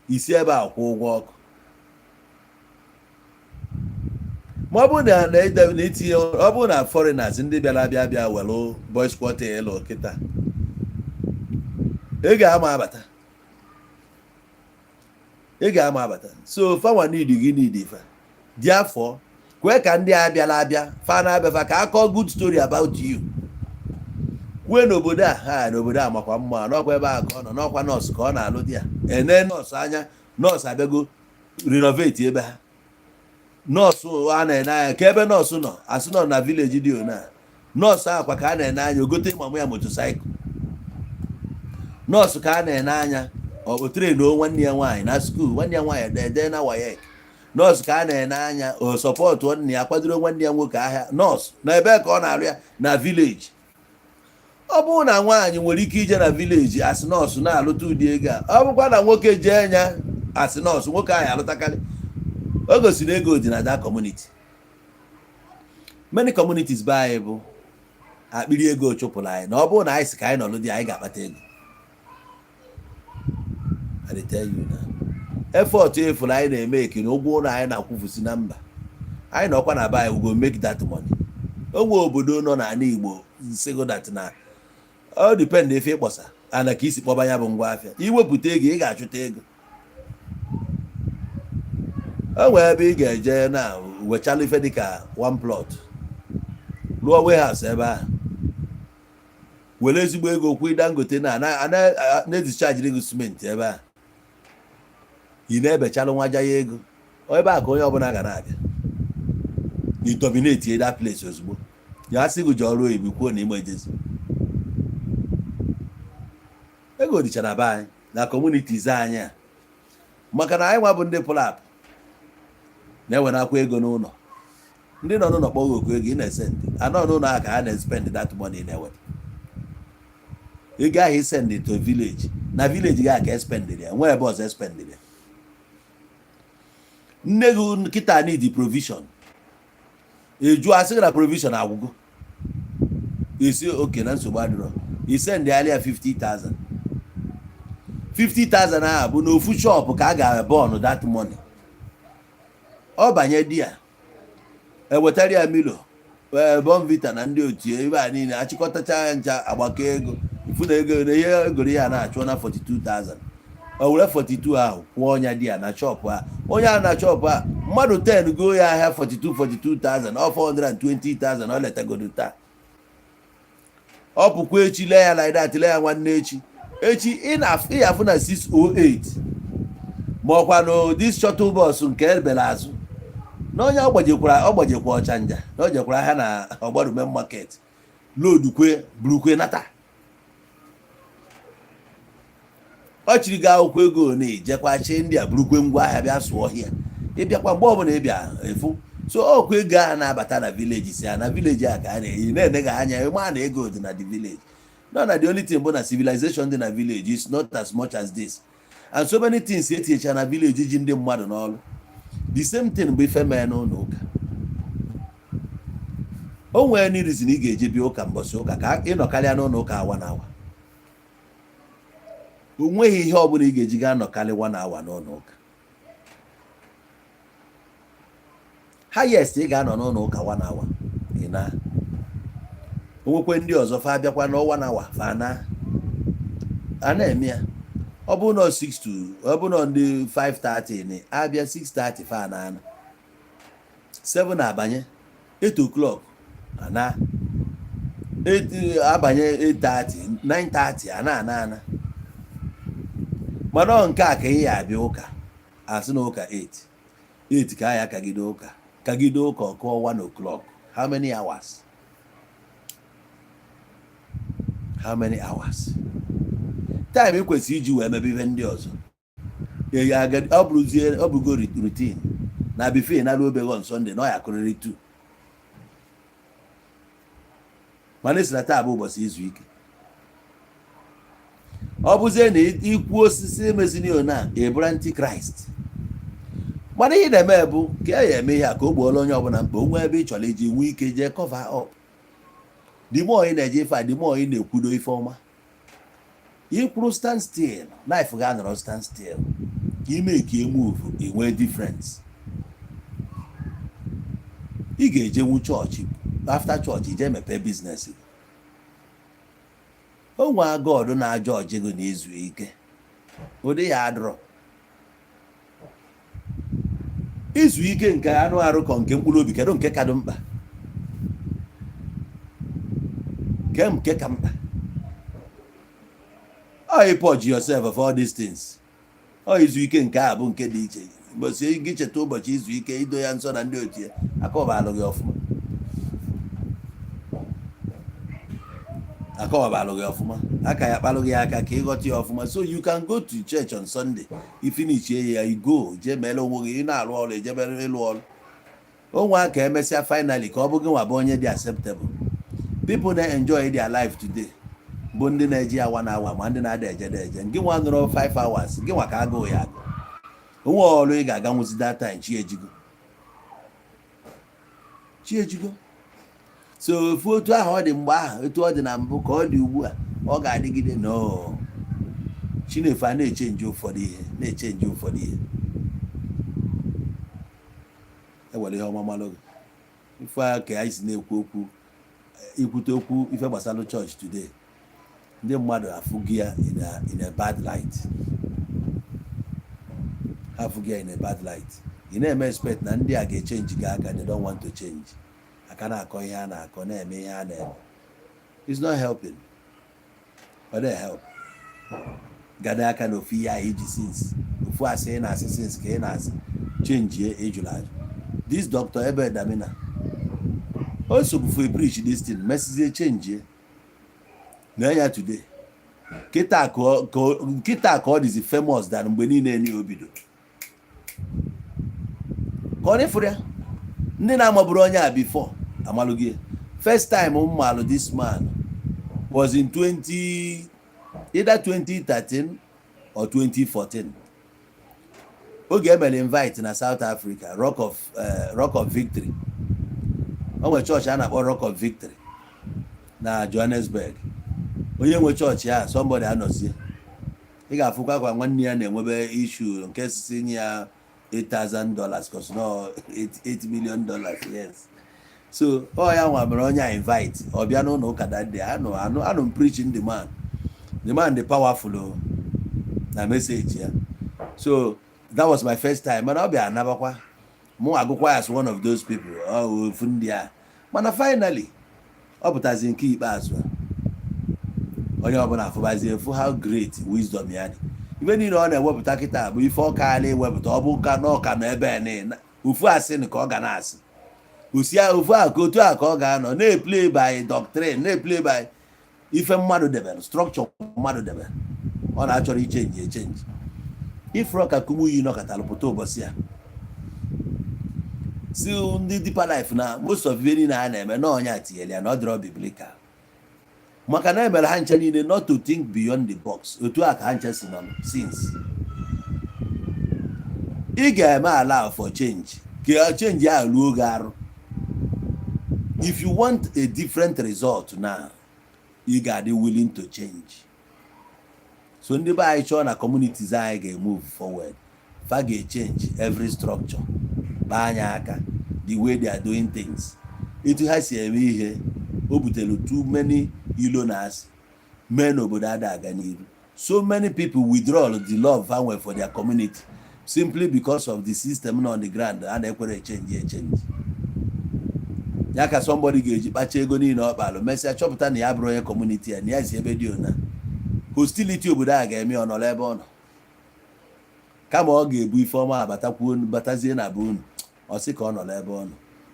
isi ebe a kwụ ụgwọ ọkụ. Ma ọ bụrụ na na-etinye, ọ bụrụ na foreigners ndị bịara abịa bịa were boys quarter ịlụ kịta, ego ama abata, ego ama abata. So fanwa need gị, need fa dị afọ. Kwee ka ndị a bịara abịa, fa na-abịa fa ka akọ good story about you, kwue n'obodo a, ha n'obodo a makwa mma n'ọkwa ebe a ka ọ nọ n'ọkwa nọọsụ ka ọ na-alụ di ya. Ene nọọsụ anya, nọọsụ abịago renovate ebe ha. Nọọsụ a na-ene anya ka ebe nọọsụ nọ, asị nọ na village dị ona. Nọọsụ akwa ka a na-ene anya ogote mamụ ya motorcycle. Nọọsụ ka a na-ene anya o train nwanne ya nwaanyị na school, nwanne ya nwaanyị ede na WAEC. Nọọsụ ka a na-ene anya o support nwanne ya, kwadoro nwanne ya nwoke ahịa. Nọọsụ na ebe ka ọ na-arụ ya na village. Ọ bụrụ na nwaanyị nwere ike ije na village asị nọọsụ na-alụta ụdị ego a, ọ bụkwa na nwoke jee nya asị nọọsụ, nwoke ahụ alụtakarị. O gosiri ego dị na that community. Many communities be anyị bụ akpịrị ego chụpụrụ anyị. Na ọ bụrụ na anyị si ka anyị nọlụ di, anyị ga-akpata ego. I dey tell you now. Effort efuru anyị na-eme eke na ụgwọ ụlọ anyị na-akwụfusi na mba anyị nọkwa na be anyị, we go make that money. Onwe obodo nọ n'ala Igbo nsigo that na ọ depend efe ịkpọsa ana ka isi kpọba ya bụ ngwa afịa. Iwepụta ego, ị ga-achụta ego. O nwere ebe ị ga-eje na wechalụ ife dịka one plot, rụọ warehouse ebe ahụ, were ezigbo ego kwụ Dangote na na-edischargiri gị simenti ebe a, ị na-ebechalụ nwaja ya ego ebe a ka onye ọbụla ga na-abịa. I dominate that place ozugbo. Ya sị gị jee ọrụ oyibo, kwuo na ime ejezi. Ego dịcha na be anyị, na communities anyị a, maka na anyị nwa bụ ndị pụrụ apụ na-ewenakwa ego n'ụlọ. Ndị nọ n'ụlọ kpọghị oku ego ị na-esend anọ n'ụlọ ahụ ka ha na-spend that money na-eweta ego ahụ. Isend to village, na village ga ka espendịrị ya, nwee ebe ọzọ espendịrị ya. Nne gị kịta need provision. Eju asị gị na provision agwụgo. Esi oke na nsogbu adịrọ, isend ya 50,000. 50,000 ahụ bụ n'ofu shop ka a ga-ebọn that money. Ọ banye di ya, ewetara ya Milo, Bournvita na ndị otu ebe a niile, achịkọtacha ya ncha, agbakọ ego, ifu na ego na ihe egoro ya na-achụ na 42,000. O were 42 ahụ kwụọ ọnya di ya na shop a. Onye ahụ na shop a, mmadụ 10 go ya ahịa 42 42,000, ọ 420,000. Ọ letagodo taa, ọ pụkwa echi, lee ya like that, lee ya nwanne echi. Echi ị na-afụ na 608, ma ọkwa na this shuttle bus nke ebere azụ na onye ọ gbajekwara, ọ gbajekwa ọchanja na o jekwara ahịa na Ọgbarume Market, load kwe, burukwe nata. Ọ chiri gị akwụkwọ ego na ijekwa chi ndị a, burukwe ngwa ahịa bịa sụọ ọhịa. Ịbịakwa mgbe ọbụla ịbịa efu so ọkwa ego ahụ na-abata na village, si ya na village a ka a na-eyi na-ene gị anya, ịma na ego dị na the village. No, na the only thing bụ na civilization dị na village is not as much as this, and so many things etinyecha na village ji ndị mmadụ n'ọrụ. The same thing bụ ife mee n'ụlọ ụka. O nwere any reason ị ga-eje bịa ụka mbọsị ụka ka ịnọkarịa n'ụlọ ụka awa na awa? O nweghị ihe ọbụla ị ga-eji gaa nọkarị 1 hour n'ụlọ ụka. Highest ị ga-anọ n'ụlọ ụka, 1 hour. Ị na onwekwe ndị ọzọ fa abịakwa na 1 hour, fa na a na-eme ya. Ọ bụrụ na 6 to, ọ bụrụ na ndị 5:30 ni abịa 6:30, fa na ana 7, abanye 8 o'clock, ana 8, abanye 8:30, 9:30, ana ana ana. Mana ọ nke a ka ị ya abịa ụka, asị na ụka 8 8 ka ya kagide ụka, kagide ụka, ọkụọ 1 o'clock. How many hours? How many hours time ị kwesịrị iji wee mebe ihe ndị ọzọ? Ọ bụrụzie, ọ bụgo routine na before na ruo on Sunday na ọ ya akụrịrị 2. Mana esi na taa bụ ụbọchị izu ike. Ọ bụzie na ikwu osisi emezini na ịbụrụ antichrist. Mana ihe na-eme bụ ka ya eme ihe a ka o gbuola onye ọbụla mkpa onwe ebe ị chọrọ iji nwee ike jee cover up. The more ị na-eje ife a, the more ị na-ekwudo ife ọma. Ikwuru stand still, life ga-anọrọ stand still. Ime ka e move, enwee difference. Ị ga-ejenwu chọọchị, after chọọchị ije mepee business. O nwee God na-aja ọjị gị na izu ike, ụdị ya adịrọ izu ike nke anụ arụ kọ nke mkpụrụ obi. Kedu nke ka dị mkpa? Ke nke ka mkpa? Ọ ị purge yourself of all these things. Ọ izu ike nke a bụ nke dị iche. Ụbọchị gị cheta ụbọchị izu ike, ido ya nsọ na ndị otu ya, akọwabalụ gị ọfụma, akọwabalụ gị ọfụma, aka ya kpalụ gị aka ka ịghọta ya ọfụma. So you can go to church on Sunday, i finish ya, you go jee meere onwe gị. Ị na-arụ ọrụ, ejebere ịlụ ọrụ onwe aka. Emesịa, finally, ka ọ bụ gị nwa bụ onye dị acceptable. People na-enjoy their life today bụ ndị na-eji ya 1 hour, ma ndị na-ada ejede eje. Gị nwa nọrọ 5 hours, gị nwa ka agụụ ya agụ onwe ọrụ ị ga-aga nwụzi that time. Chi ejigo, chi ejigo. So ofu otu ahụ ọ dị mgbe ahụ, etu ọ dị na mbụ ka ọ dị ugbu a, ọ ga-adịgide. No, Chinefe a na-echange ụfọdụ ihe, na-echange ụfọdụ ihe. Ewere ihe ọma malụ gị. Ife a ka anyị si na-ekwu okwu, ikwute okwu ife gbasara chọọchị today, ndị mmadụ afụghị ya in a bad light. Ha afụghị ya in a bad light. Ị na-eme expect na ndị a ga-echange gị aka. They don't want to change. Aka na-akọ ihe a na-akọ, na-eme ihe a na-eme. It's not helping. Ọ na help gada aka na ofu ihe ahụ iji since, ofu asị ị na-asị since ka ị na-asị change ejụrụ ajụ. This Dr. Ebe Damina o sobufu preach this thing, mesizie change na ya today. Kịta ka ọ dịzi famous than mgbe niile enyi o bido ka ọ dịfụrụ ya. Ndị na-amaburu onye a before amalụghị. First time m malụ this man was in 20, either 2013 or 2014. Oge emere invite na South Africa, Rock of Victory. O nwere chọọchị a na-akpọ Rock of Victory na Johannesburg. Onye nwe chọọchị a, somebody anọzie, ị ga-afụkwa kwa nwanne ya na-enwebe issue nke sisi nye ya $8,000, cause no $8 million. Yes, so ọ ya nwa mere onye a invite, ọ bịa n'ụlọ ụka that day. Anụ anụ anụ m preaching the man, the man dị powerful o na message ya. So that was my first time, mana ọ bịa anabakwa mụ agụkwa as one of those people, ọ ofu ndị a. Mana finally ọ pụtazi nke ikpeazụ a, onye ọbụla afụbazie efu how great wisdom ya dị. Ife niile ọ na-ewepụta kịta bụ ife ọ kaala ewepụta. Ọ bụ ka na ọka nọ ebe a na ofu asị ka ọ ga na-asị osi ofu a ka otu a ka ọ ga-anọ na-eplay by doctrine, na-eplay by ife mmadụ debere, structure mmadụ debere. Ọ na-achọrọ ichange echange. Ifuru ka Kumuyi nọkọtara pụta ụbọchị a, si ndị Deeper Life na most of ihe niile a na-eme na ọnya tinyere ya na ọ dịrọ biblical, maka na emere ha nche niile not to think beyond the box. Otu a ka ha nche si nọ since. Ị ga-eme allow for change ka change ahụ ruo gị arụ. If you want a different result now, ị ga-adị willing to change. So ndị be anyị chọọ na communities anyị ga-emove forward, fa ga-echange every structure, kpaa anya aka the way they are doing things. Etu ha si eme ihe o butere too many ilo na asị mee n'obodo ada aga n'iru. So many people withdraw the love ha nwere for their community simply because of the system nọ on the ground a na-ekwere echange echange ya. Ka somebody ga-eji kpacha ego niile ọ kpalụ, mesịa chọpụta na ya bụrụ onye community ya, na ya si ebe dị ona, hostility obodo a ga-eme ọ nọrọ ebe ọ nọ, kama ọ ga-ebu ife ọma abatakwuo batazie na be unu. Ọ sị ka ọ nọrọ ebe ọ nọ.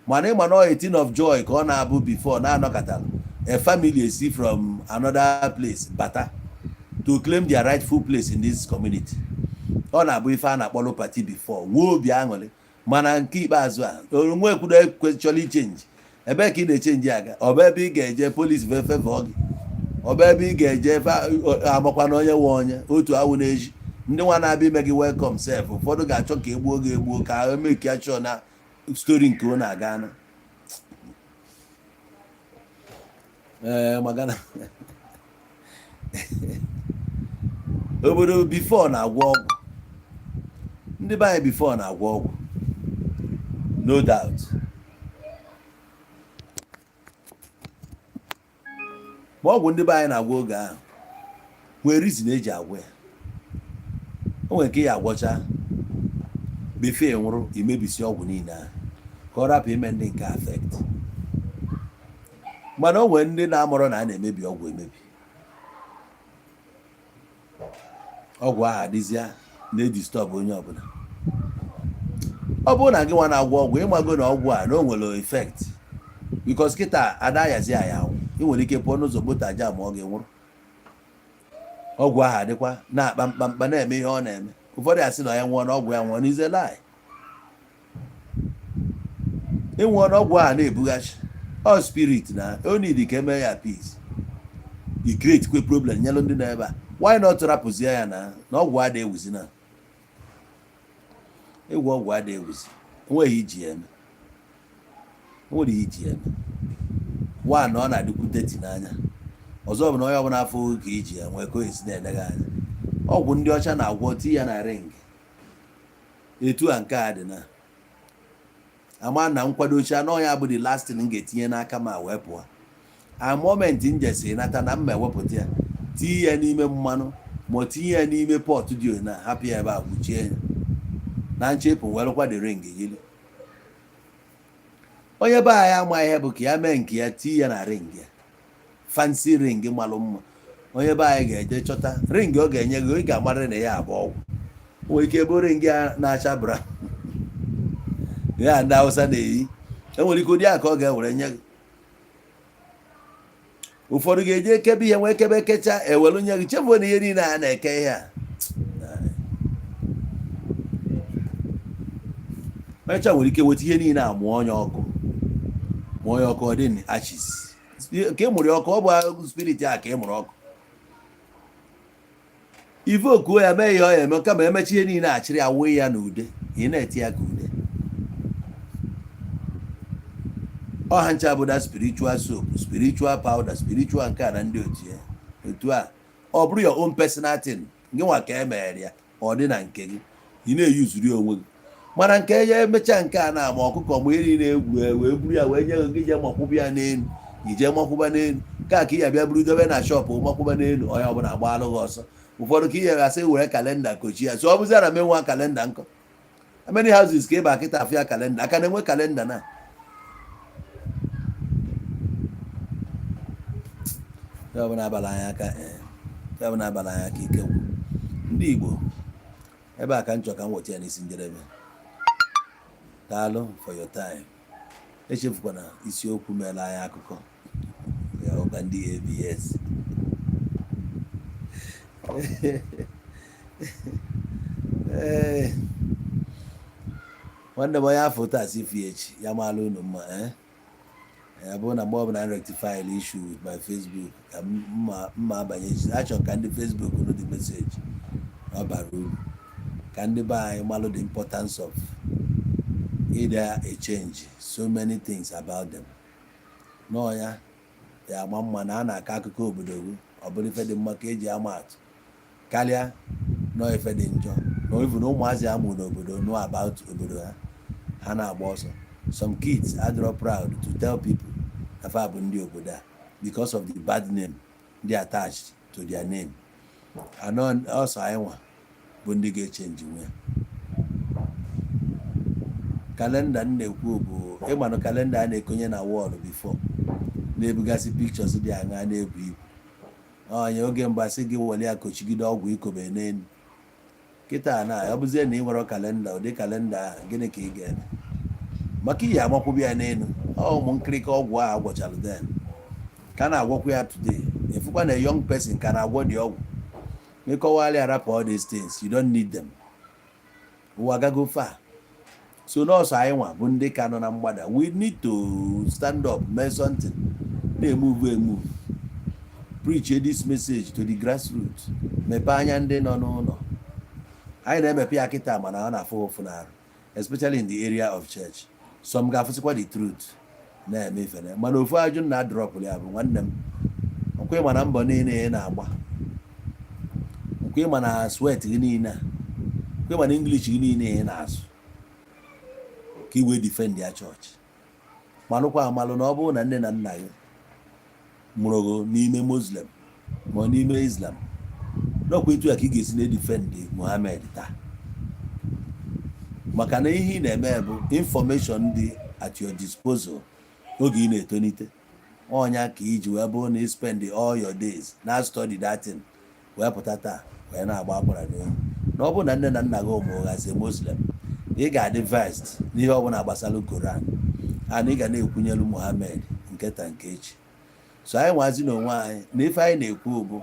Mana ịma na ọ a thing of joy ka ọ na-abụ before na-anọkọtara a family esi from another place bata to claim their rightful place in this community. Ọ na-abụ ife a na-akpọrọ party before, nwee obi aṅụrị. Mana nke ikpeazụ a, onwe ekwudo chọrọ ichange. Ebe ka ị na-echange aga? Ọ bụ ebe ị ga-eje police fefevọ gị? Ọ bụ ebe ị ga-eje amakwa na onye nwe onye otu awụ na-eji ndị nwa na-abịa ime gị welcome sef? Ụfọdụ ga-achọ ka egbuo gị egbuo ka emeki achọ na story nke ọ na-aga na ee, maka na obodo before na-agwọ ọgwụ, ndị be anyị before na-agwọ ọgwụ, no doubt. Ma ọgwụ ndị be anyị na-agwọ oge ahụ nwere reason eji agwọ ya. O nwere nke ya agwọcha before nwụrụ, imebisi ọgwụ niile ahụ ka ọ rapụ ime ndị nke affect. Mana o nwere ndị na-amụrụ na a na-emebi ọgwụ emebi, ọgwụ ahụ adịzịa na-edisturb onye ọbụla. Ọ bụrụ na gị nwa na-agwọ ọgwụ, ịmago na ọgwụ a na o nwere effect, because kịta ada ayazi aya anwụ, ị nwere ike pụọ n'ụzọ, moto aja ma ọ ga-enwụrụ. Ọgwụ ahụ adịkwa na-akpa mkpamkpa, na-eme ihe ọ na-eme. Ụfọdụ asị na ya nwụọ na ọgwụ ya nwụọ n'ize lie. Ịnwụọ na ọgwụ ahụ na-ebughachi ọ spirit na o need ka eme ya peace. I create kwe problem nyelụ ndị nọ ebe a. Why not rapụzie ya na na ọgwụ ada ewuzi na ịgwọ ọgwụ ada ewuzi? Enweghị iji ya eme, enwere ihe iji ya eme. One, ọ na-adịkwu dirty n'anya. Ọzọ bụ na onye ọbụla afọ ka iji ya nwee ka o esi na-ele gị anya. Ọgwụ ndị ọcha na-agwọ ti ya na ring etu a nke a dị na ama na nkwadocha na ọnya bụ the last thing m ga-etinye n'aka ma wee pụọ. A moment m jesi nata na mma ewepụta ya, tinye ya n'ime mmanụ ma ọ tinye ya n'ime pot dị na hapụ ya ebe a, kpuchie ya na nchepụ, werekwa the ring yiri. Onye be anyị ama ihe bụ ka ya mee nke ya, tinye ya na ring ya, fancy ring malụ mma. Onye be anyị ga-eje chọta ring ọ ga-enye gị, ị ga-amarịrị na ya abụ ọgwụ. O nwere ike bụ ring ya na-acha brown ya ndị Hausa na-eyi. Enwere ike ụdị a ka ọ ga-ewere nye gị. Ụfọdụ ga-eji ekebe ihe nwee kebe kecha ewelu nye gị, chefuo na ihe niile a na-eke ihe a onyecha nwere ike weta ihe niile a, mụọ onye ọkụ, mụọ ya ọkụ, ọ dị ashes ka ị mụrụ ya ọkụ. Ọ bụ spirit a ka ị mụrụ ọkụ. Ivokuo ya, mee ihe ọ ya eme, kama emechi ihe niile, achịrị ya wee ya n'ude, ị na-eti ya ka ude. Ọha ncha bụ that spiritual soap, spiritual powder, spiritual nke a na ndị otu ya. Otu a ọ bụrụ your own personal thing, gị nwa ka e mere ya, ọ dị na nke gị, ị na-eyuzuri onwe gị. Mana nke ya emechaa nke a na-ama ọkụkọ ma eri na-egwu, wee buru ya wee nye gị, jee makwụba ya n'elu, ije makwụba n'elu nke a ka ị ya bịa buru dobe na shop, makwụba n'elu, onye ọbụla agbaalụ gị ọsọ. Ụfọdụ ka ihe gasị were calendar kochi ya. So ọ bụzi na m enwe calendar nkọ. How many houses ka ebe akịta afịa calendar aka na-enwe calendar na ya ọbụla abala anyị aka? Ya ọbụla abala anyị aka. Ike gwụ ndị Igbo. Ebe a ka m chọ ka m weta ya n'isi njedebe. Daalụ for your time. Echefukwana isiokwu meela anyị akụkọ ya, ụka ndị ABS. Ee, nwanne m, onye afọ taa si fi echi ya maala unu mma. Ee, ya bụrụ na mgbe ọbụla m rectify issue with my Facebook ka mma abanye, achọ ka ndị Facebook nụ the message. Ọ bara uru ka ndị be anyị malụ the importance of either a change so many things about them. Nọọ ya ya ama mma na a na-akọ akụkọ obodo gị, ọ bụrụ ife dị mma ka eji ama atụ karịa nọọ ife dị njọ, na even ụmụazị amụ n'obodo know about obodo ha, ha na-agba ọsọ. Some kids adịrọ proud to tell people na fa bụ ndị obodo a because of the bad name dị attached to their name. Anọ ọsọ anyị nwa bụ ndị ga-echange nwe calendar m na-ekwu bụ ịmanụ calendar a na-ekonye na wall before, na-ebugasị pictures dị aṅa na-ebu ibu onye oge mgbasị gị were ya kochigide ọgwụ ikobe n'elu. Kịta na ọ bụzie na ị nwere calendar, ụdị calendar ahụ, gịnị ka ị ga-eme maka iyi amakwụba ya n'elu? Ọ ụmụ nkirika ọgwụ a agwọchalụ then ka a na-agwọkwa ya today. Efukwa na young person ka na-agwọ dị ọgwụ mekọwalị, arapụ all these things, you don't need them. Ụwa gago far. So nọọsụ anyị nwa bụ ndị ka nọ na mgbada, we need to stand up, mee something, na-emove emove, preach this message to the grassroots, mepee anya ndị nọ n'ụlọ. Anyị na-emepe ya kịta, mana ọ na-afụ ụfụ n'arụ, especially in the area of church. Some ga-afụsịkwa the truth na-eme ifene. Mana ofu ajụ na dropụrụ ya bụ, nwanne m, nkwa ịma na mbọ niile ị na-agba, nkwa ịma na sweat gị niile a, nkwa ịma na English gị niile ị na-asụ ka ị wee defend ya chọọchị, malụkwa amalụ na ọ bụrụ na nne na nna gị mụrụ gị n'ime Muslim ma ọ n'ime Islam, n'ọkwa etu a ka ị ga-esi na-edefend Muhammad taa, maka na ihe ị na-eme bụ information dị at your disposal oge ị na-etonite. Ọnya ka iji wee bụrụ na ị spend all your days na study that thing, wee pụta taa wee na-agba akwara n'oyi. Na ọ bụrụ na nne na nna gị ụmụ ghazi Muslim, ị ga-adị versed n'ihe ọbụla gbasara Koran, and ị ga na-ekwunyelu Muhammad nke ta nke echi. So anyị nwazi na onwe anyị na ife anyị na-ekwu bụ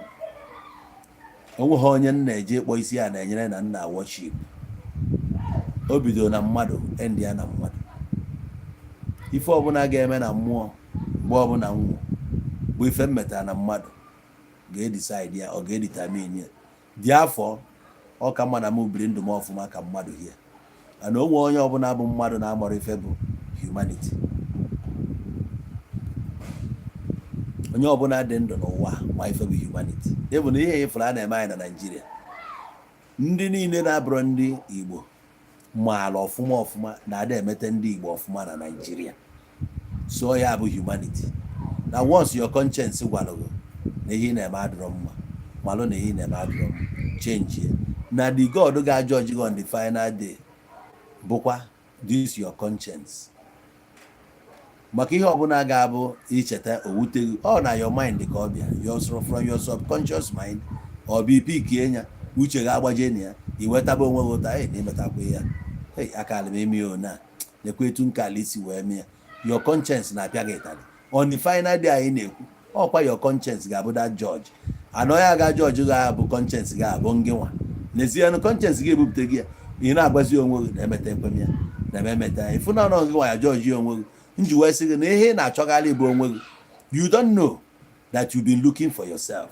onwe ha onye nna eje ịkpọ isi a na-enyere na nna worship. O bidoro na mmadụ, end ya na mmadụ. Ife ọbụla ga-eme na mmụọ mgbe ọbụla nwụ bụ ife m metara na mmadụ ga-edecide ya, ọ ga-edetermine ya. Dị afọ ọ ka mma na m biri ndụ m ọfụma ka mmadụ hie, mana onwe onye ọbụla bụ mmadụ na-amara ife bụ humanity. Onye ọbụla dị ndụ n'ụwa ma ife bụ humanity. Ịbụ na ihe ịfụrụ a na-eme anyị na Naịjirịa, ndị niile na-abụrụ ndị Igbo maara ọfụma ọfụma na-ada emete ndị Igbo ọfụma na Naịjirịa. So ya bụ humanity, na once your conscience gwara gị na ihe ị na-eme adịrọ mma, malụ na ihe ị na-eme adịrọ mma, change ya. Na the God ga-ajudge gị on the final day bụkwa this your conscience, maka ihe ọbụla ga-abụ icheta owute gị, ọ na your mind ka ọ bịa, your from your subconscious mind, ọ bụ ipikie ya, uche ga-agbaje na ya, iwetaba onwe gị ụta na imetakwa ya, hey, akala m eme ya ona, nekwa etu nke ala isi wee mee ya. Your conscience na-apịa gị ịtarị on the final day anyị na-ekwu. Ọkwa your conscience ga-abụ that judge, anọ ya ga judge ga-abụ conscience ga-abụ ngị nwa. N'ezie, conscience gị ebupụta gị ya, ị na-agbazi onwe gị na emeta ekwem ya na eme emeta ya, ịfụ na ọnụ gị nwa ya judge onwe gị. Nji wee sị gị na ihe ị na-achọgharị bụ onwe gị. You don't know that you've been looking for yourself.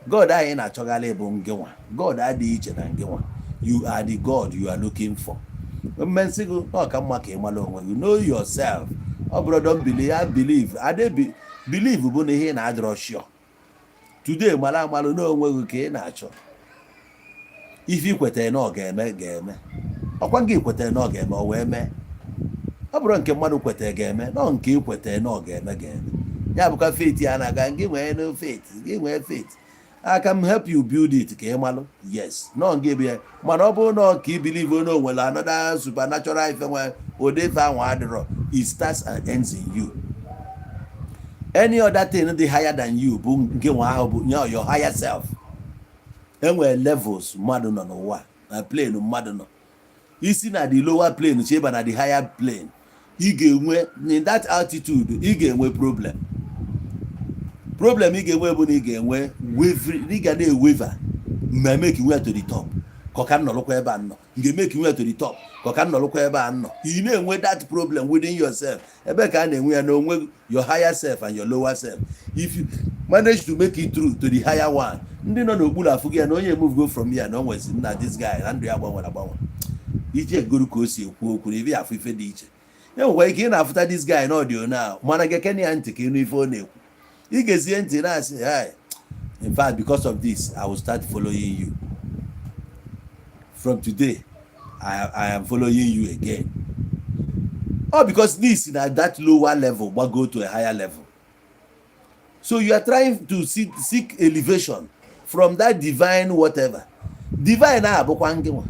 God anyị na-achọgharị bụ ngịnwa. God adịghị iche na ngịnwa. You are the God you are looking for. Mmensị gị ọ ka mma ka ị mara onwe gị. Know yourself. Ọ bụrụ don't believe ya, believe ade believe bụ na ihe ị na-adịrọ sure today. Mara amalụ n'onwe gị ka ị na-achọ. Ife ị kwetara na ọ ga-eme, ga-eme. Ọkwa gị kwetara na ọ ga-eme, ọ wee mee. Ọ bụrụ nke mmadụ kwetara ga-eme, nọ nke ị kwetara na ọ ga-eme, ga-eme. Ya bụkwa faith ya na-aga. Gị nwee no faith, gị nwee faith. I can help you build it ka ị malụ. Yes, nọ nke bụ ya. Mana ọ bụrụ na ọ ka ị believe na o nwere another supernatural ife, nwe ụdị ife ahụ adịrọ. It starts and ends in you. Any other thing dị higher than you bụ nke nwa ahụ bụ your higher self. Enwere levels mmadụ nọ n'ụwa, na plane mmadụ nọ. Isi na the lower plane cheba na the higher plane, ị ga-enwe in that altitude, ị ga-enwe problem. Problem ị ga-enwe bụ na ị ga-enwe wavering. Ị ga na-ewaver ma make way to the top, ka ọ ka nọrọkwa ebe a nọ, m ga-emeke way to the top, ka ọ ka nọrọkwa ebe a nọ. Ị na-enwe that problem within yourself. Ebe ka a na-enwe ya n'onwe, your higher self and your lower self. If you manage to make it through to the higher one, ndị nọ n'okpuru afụ gị ya na onye move go from here, na o nwezi nna this guy na ndụ ya gbanwere agbanwe. Iji egoro ka o si ekwu okwu na ibe afụ ife dị iche. E nwekwara ike ị na-afụta this guy na ọdịo na, mana gekene ya ntị ka ịnụ ife ọ na-ekwu. Ị gezie ntị na-asị, "Hey, in fact, because of this, I will start following you. From today, I am following you again." All because this na that lower level gbago to a higher level. So you are trying to seek elevation from that divine, whatever divine a bụkwa ngị nwa.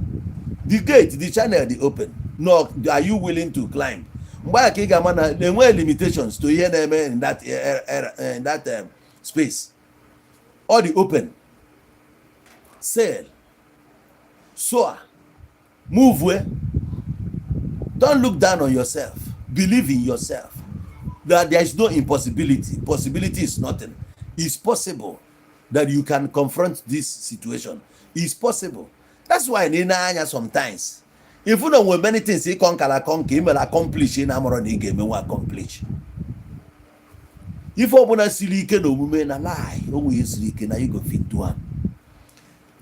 The gate, the channel dị open. No, are you willing to climb? Mgbe a ka ị ga-ama na enweghị limitations to ihe na-eme in that space. All the open sail, soar, move well. Don't look down on yourself. Believe in yourself that there is no impossibility. Possibility is nothing. It's possible that you can confront this situation. It's possible. That's why na ị na-anya sometimes, if you know nwere many things ị conquer, conquer, ị mere accomplish, ị na-amụrụ na ị ga-emenwe accomplish. Ife ọbụla siri ike na omume na lie, o nwere ihe siri ike na you go fit do am.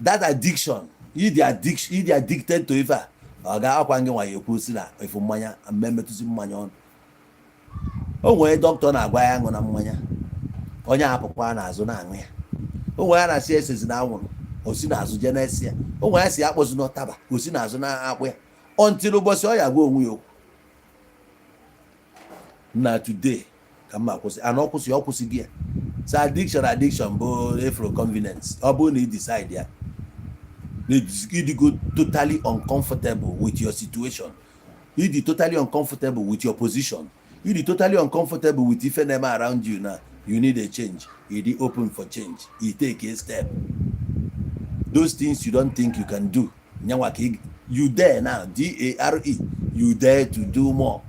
That addiction, ịdị addicted to ife a, ọ ga-akwa gị nwa ya ekwu si na efu mmanya mmetụzi mmanya ọnụ. O nwere dọkịta na-agwa ya aṅụ na mmanya, onye apụkwa n'azụ na-aṅụ ya. O nwere ya na-asị esezi na anwụrụ, osi n'azụ jee na-esi ya. O nwere ya si akpọzi n'ụtaba, osi n'azụ na-akpụ ya until ụbọchị ọ ya gwa onwe ya okwu na today ka mma kwụsị. Ana ọ kwụsị, ọ kwụsị gị ya. So addiction bụ efro convenience. Ọ bụrụ na ị decide ya na ịdịgo totally uncomfortable with your situation, ịdị totally uncomfortable with your position, ịdị totally uncomfortable with ife na-eme around you, na you need a change, ịdị open for change, you take a step. Those things you don't think you can do, nyanwa ka you dare now, dare, you dare to do more.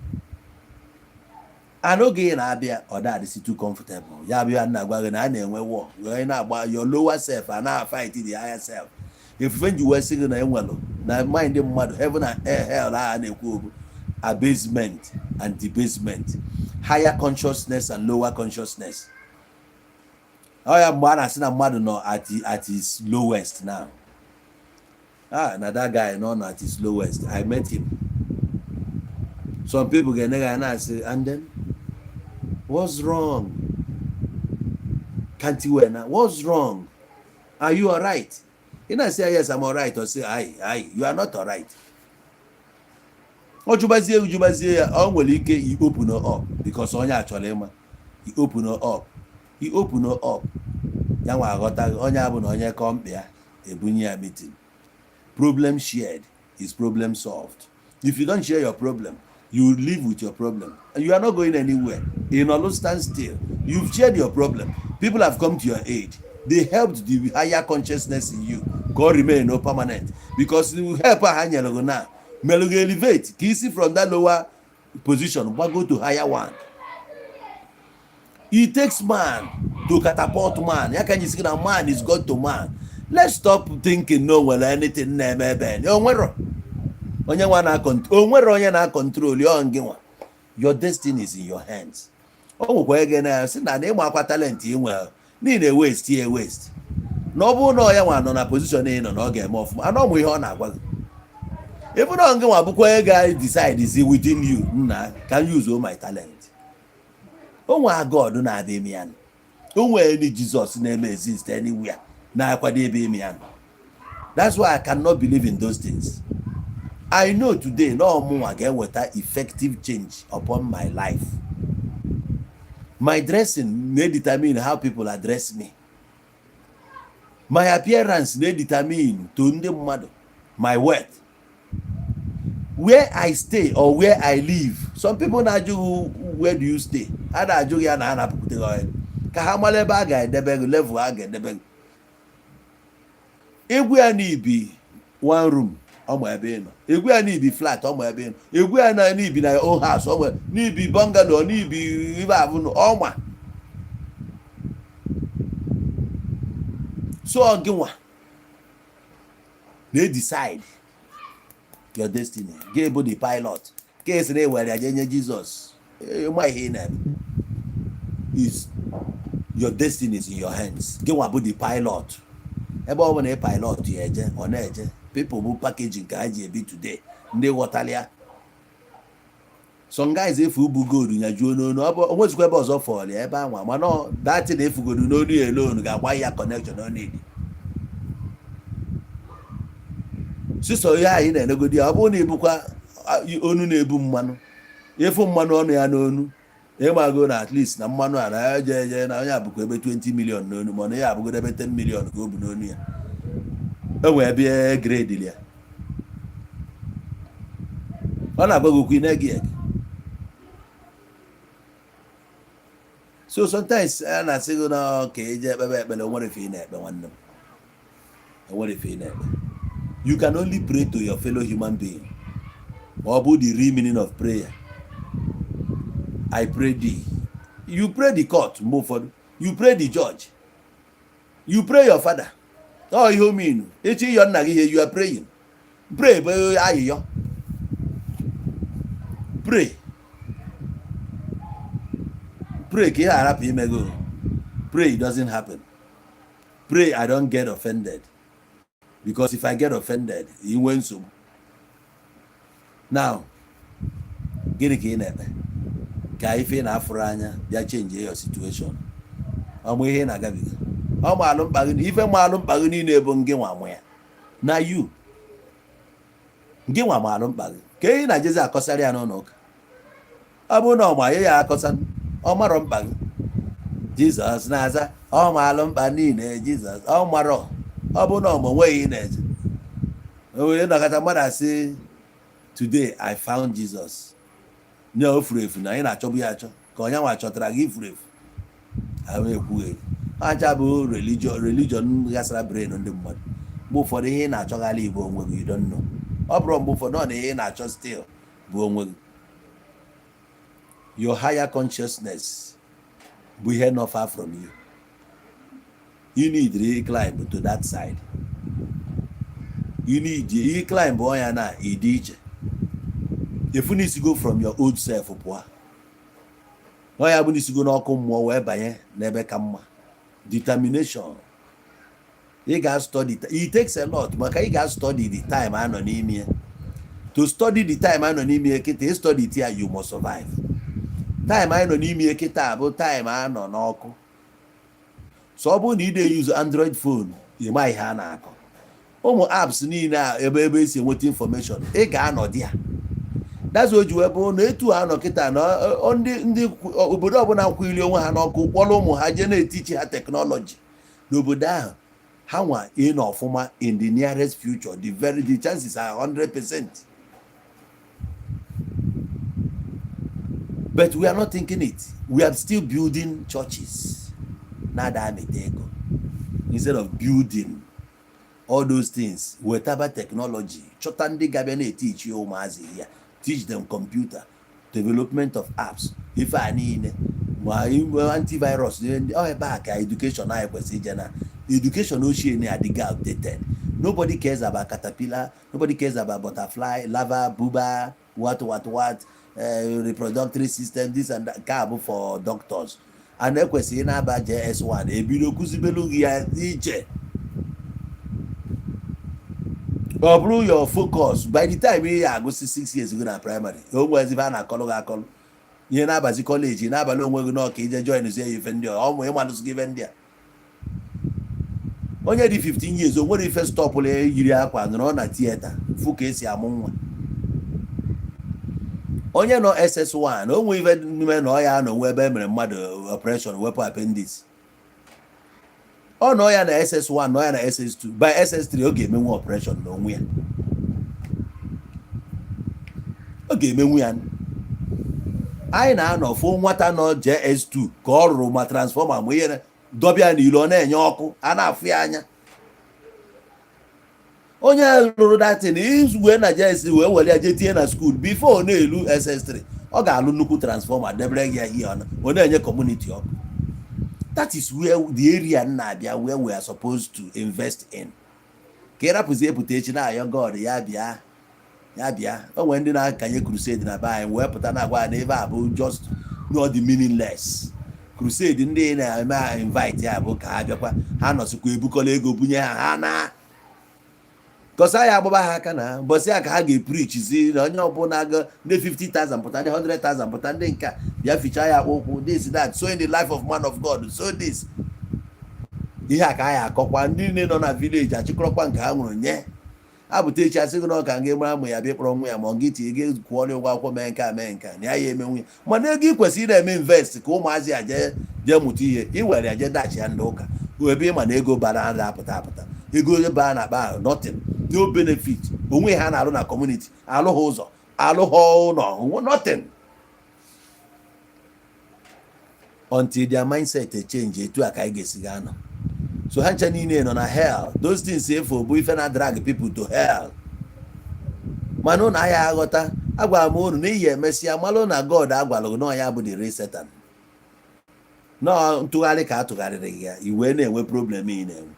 And oge ị na-abịa, ọ da-adịsị too comfortable. Ya bịa na-agwa gị na a na-enwe war wee na-agba your lower self a na-fight the higher self. Efufe nji wee sị gị na enwelụ na mind mmadụ heaven and hell a na-ekwu okwu, abasement and debasement, higher consciousness and lower consciousness. Ọ ya mgbe a na-asị na mmadụ nọ at his lowest now. Ah, na that guy nọ at his lowest. I met him. Some people ga-ene gị anya na-asị, "And then what's wrong? Can't you na what's wrong? Are you alright?" Ị na-asị ya, "Yes, I'm alright." Ọ sị, "Ayi ayi, you are not alright." Ọ jụbazie, jụbazie ya, ọ nwere ike i open up because onye a chọrọ ịma. I open up, i open up, ya nwa aghọtaghị onye a bụ na onye kọmkpi ya ebunye ya meeting. Problem shared is problem solved. If you don't share your problem, you live with your problem and you are not going anywhere. In olu stand still. You've shared your problem, people have come to your aid. They helped the higher consciousness in you ka ọ remain no permanent, because the help a ha nyere gị now mere gị elevate ka isi from that lower position gbago to higher one. It takes man to catapult man. Ya ka anyị sị na man is God to man. Let's stop thinking no nwere anything na-eme ebe o nwero onye nwa na o nwere onye na-acontrol ọ ngị nwa. Your destiny is in your hands. O nwekwa ege na ya sị na ịma akwa talent ị nwere niile waste ya waste. Na ọ bụrụ na ọ ya nwa nọ na position ị nọ, na ọ ga-eme ọfụma. Anọ mụ ihe ọ na-agwa gị, even na gị nwa bụkwa onye ga-decide is within you. Nna, can use all my talent. O nwee God na-abịa ime ya, o nwee any Jesus na-eme exist anywhere na-akwado ebe ime ya. That's why I cannot believe in those things. I know today na ọmụnwa ga-eweta effective change upon my life. My dressing na-determine how people address me. My appearance na-determine to ndị mmadụ my wealth, where I stay or where I live. Some people na-ajụ gị, "Where do you stay?" A na-ajụ gị ya na ha na-apụpụta gị ọhịa ka ha mara ebe a ga-edebe gị, level a ga-edebe gị. Egwu ya na ibi one room, ọma ebe ị nọ. Egwu ya na ibi flat, ọma ebe ị nọ. Egwu ya na n'ibi na your own house, ọma n'ibi bungalow, n'ibi ibe abụ, ọma. So gị nwa na-decide your destiny. Gị bụ the pilot ka esi na ewere ya jee nye Jizọs. Ma ihe ị na-eme is your destiny is in your hands. Gị nwa bụ the pilot. Ebe ọ bụla ị pilot ya eje, ọ na-eje. People bụ packaging ka ha ji ebi today. Ndị ghọtara ya, some guys efu ubu gold nyajuo n'onu. Ọ bụ onwezikwa ebe ọzọ fọrọ ya ebe anwa, mana datin efugodu n'onu ya alone ga-agba ya connection ọ need. Sisọ ihe anyị na-enegodi ya, ọ bụrụ na ibukwa onu na-ebu mmanụ, efu mmanụ ọnụ ya n'onu, ịmago na at least na mmanụ a na eje eje na onye abụkwa ebe 20 million n'onu, mana ya abụgodo ebe 10 million ka o bu n'onu ya. E nwee ebe grade ya, ọ na-agwa gị okwu, ị na-ege ege. So sometimes a na-asị gị na ka eje ekpebe ekpere, onwere ife ị na-ekpe. Nwanne m, onwere ife ị na-ekpe. You can only pray to your fellow human being. Ma ọ bụ the real meaning of prayer, "I pray thee." You pray the court, mgbe ụfọdụ you pray the judge, you pray your father. Ọ ihe o mean, echi ịyọ nna gị ihe, you are praying. Pray bụ ayịyọ. Pray, pray ka ihe arapụ ime gị. Pray it doesn't happen. Pray I don't get offended, because if I get offended, inwe nsogbu. Now, gịnị ka ị na-ekpe ka ife ị na-afụrụ anya bịa change your situation? Ọmụ ihe ị na-agabiga, ọ ma alụ mkpa gị. Ife ma alụ mkpa gị niile bụ ngị nwa mụ ya na you. Ngị nwa ma alụ mkpa gị ka ị na-ejezi akọsara ya n'ụlọ ụka. Ọ bụrụ na ọ ma ya akọsa, ọ marọ mkpa gị. Jizọs na-aza, ọ ma alụ mkpa niile. Jizọs ọ marọ. Ọ bụrụ na ọ ma onweghị ị na-eje onye nọkọta mmadụ asị, "Today I found Jesus." Nye o furu efu na anyị na-achọbu ya achọ ka onye nwa chọtara gị furu efu. Ahụ ekwughị aja bụ religion. Religion ghasara brain ndị mmadụ. Mgbe ụfọdụ ihe ị na-achọgharị igbo onwe gị, you don't know. Ọ bụrụ mgbe ụfọdụ ọ na ihe ị na-achọ still bụ onwe gị. Your higher consciousness bụ ihe not far from you. You need to climb to that side. You need you climb ọnya na ịdị iche efu na isigo from your old self pụọ. Ọ ya bụ na isigo n'ọkụ mmụọ wee banye n'ebe ka mma. Determination, ị ga-study. It takes a lot, maka ị ga-study the time anọ n'ime ya. To study the time anọ n'ime ya kịta, ị study it ya, you must survive. Time anyị nọ n'ime ya kịta bụ time anọ n'ọkụ. So ọ bụrụ na ị dey use Android phone, ị ma ihe a na-akọ, ụmụ apps niile a ebe esi enweta information, ị ga-anọ dị ya. That's o ji wee bụrụ na etu a nọ kịta na ndị obodo ọbụla kwụili onwe ha n'ọkụ, kpọrọ ụmụ ha jee na-etichi ha technology n'obodo ahụ, ha nwa ịnọ ọfụma in the nearest future. The chances are 100%, but we are not thinking it. We are still building churches na-ada amịta ego instead of building all those things, wetaba technology, chọta ndị ga-abịa na-etichi ụmụazị ya, teach them computer development of apps, ife a niile, ma antivirus ọ. Ebe a ka education anyị kwesịrị ije na education ochie na-adịghị outdated. Nobody cares about caterpillar, nobody cares about butterfly, larva, buba, what what what, reproductory system, this and that. Nke a bụ for doctors and ekwesịrị na-aba JS1 ebido kụzibelu gị ya iche. Ọ bụrụ your focus, by the time ị agụsị 6 years go na primary, o nwezi ife a na-akọlụ gị akọlụ, ihe na-abazi college n'abalị onwe gị n'ọka ije join zie ya ife ndị a, ọ mụ ịmalụsị gị ife ndị a. Onye dị 15 years, o nwere ife stopụrụ ya, yiri akwa nọrọ na theatre fụ ka esi amụ nwa. Onye nọ SS1, o nwe ife n'ime na ọ ya nọ nwe ebe e mere mmadụ operation wepụ appendix. Ọ nọ ya na SS1, nọ ya na SS2, by SS3 ọ ga-emenwu operation n'onwe ya, ọ ga-emenwu ya. Anyị na-anọ fụ nwata nọ JS2 ka ọ rụrụ ma transformer ma ihe dọbịa n'ilo, ọ na-enye ọkụ, a na-afụ ya anya. Onye rụrụ datin wee na JS wee were ya jee tinye na school, before ọ na-elu SS3, ọ ga-alụ nnukwu transformer debere gị ya ihe, ọ na-enye community ọkụ. That is where the area na-abịa, where we are supposed to invest in, ka ị rapụzi epụta echi na-ayọ God ya bịa, ya bịa. O nwere ndị na-akanye crusade na be anyị wee pụta na-agwa ya na ebe a bụ just not the meaningless crusade. Ndị na-eme invite ya bụ ka ha bịakwa, ha nọsịkwa ebukọla ego bunye ha, ha na kọsa ya agbaba ha aka na mbọsị ya ka ha ga-epreachzi na onye ọbụla ga ndị 50,000 pụta, ndị 100,000 pụta, ndị nka bịa fichaa ya akpụ ụkwụ, this, that, so in the life of man of God, so this ihe a ka anyị akọkwa. Ndị niile nọ na village achịkọrọkwa nke ha nwụrụ nye apụta echi, asị gị na ọ ka nga mara mụ ya bịa kpọrọ nwa ya, ma ọ gị tinye gị kwụọrọ ụgwọ akwụkwọ, mee nke a, mee nke a, na ya ya emenwu ya. Mana ego ị kwesịrị na-eme invest ka ụmụazị a jee jee mụta ihe, ị were ya jee dachi ya ndị ụka, ebe ị ma na ego bara na apụta apụta, ego onye baa na akpa ahụ, nothing, no benefit onwe ha na-arụ na community, alụ ha ụzọ, alụ ha ụlọ, nothing, until their mindset change. Etu a ka anyị ga-esi ga anọ so ha ncha niile nọ na hell. Those things efo bụ ife na drag people to hell. Mana ụnụ ahịa aghọta, agwara m unu n'ihi emesịa malụ na God agwalụ na ya bụ the real Satan, nọọ ntụgharị ka a tụgharịrị ya, i wee na-enwe problem ị na-enwe.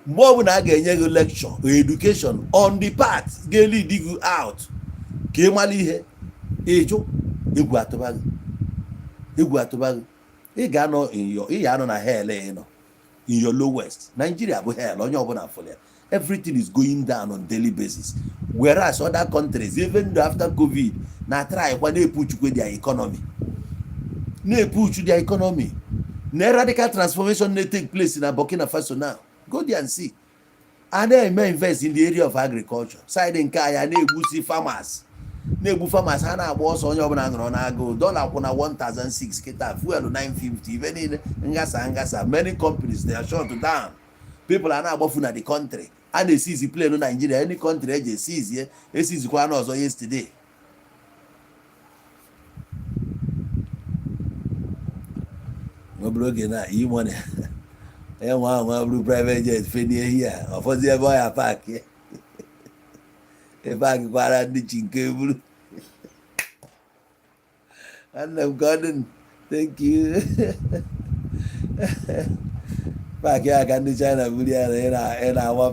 Mgbe ọbụla a ga-enye gị lecture or education on the path ga-lead gị out ka ị mara ihe, ịjụ, egwu atụba gị, egwu atụba gị. Ị ga-anọ in your, ị ga-anọ na hell, ị nọ in your lowest. Nigeria bụ hell, onye ọbụla fụrụ ya. Everything is going down on daily basis, whereas other countries, even though after COVID, na try kwa na-epuchukwe their economy, na-epuchu their economy na radical transformation na-take place na Burkina Faso now. Go there and see. A na-eme invest in the area of agriculture side nke anyị, na-egbusi farmers, na-egbu farmers, ha na-agba ọsọ, onye ọbụla nọrọ n'agụụ. Dollar kwụ na 1006 kịta, fuel 950, ife niile ngasa ngasa. Many companies, they are shut down. People are na-agbafu na the country. A na-eseize plane Nigeria, any country eji eseize, eseizekwa na ọzọ yesterday. Obere oge na e-money enwe ahụ nwa bụrụ private jet fenie ehi a, ọfọzi ebe ọ ya park ebe a kwara ndị chi nke buru. Nwanne m, ka ọ dị, thank you. Park ya ka ndị China buru ya na ị na-awa.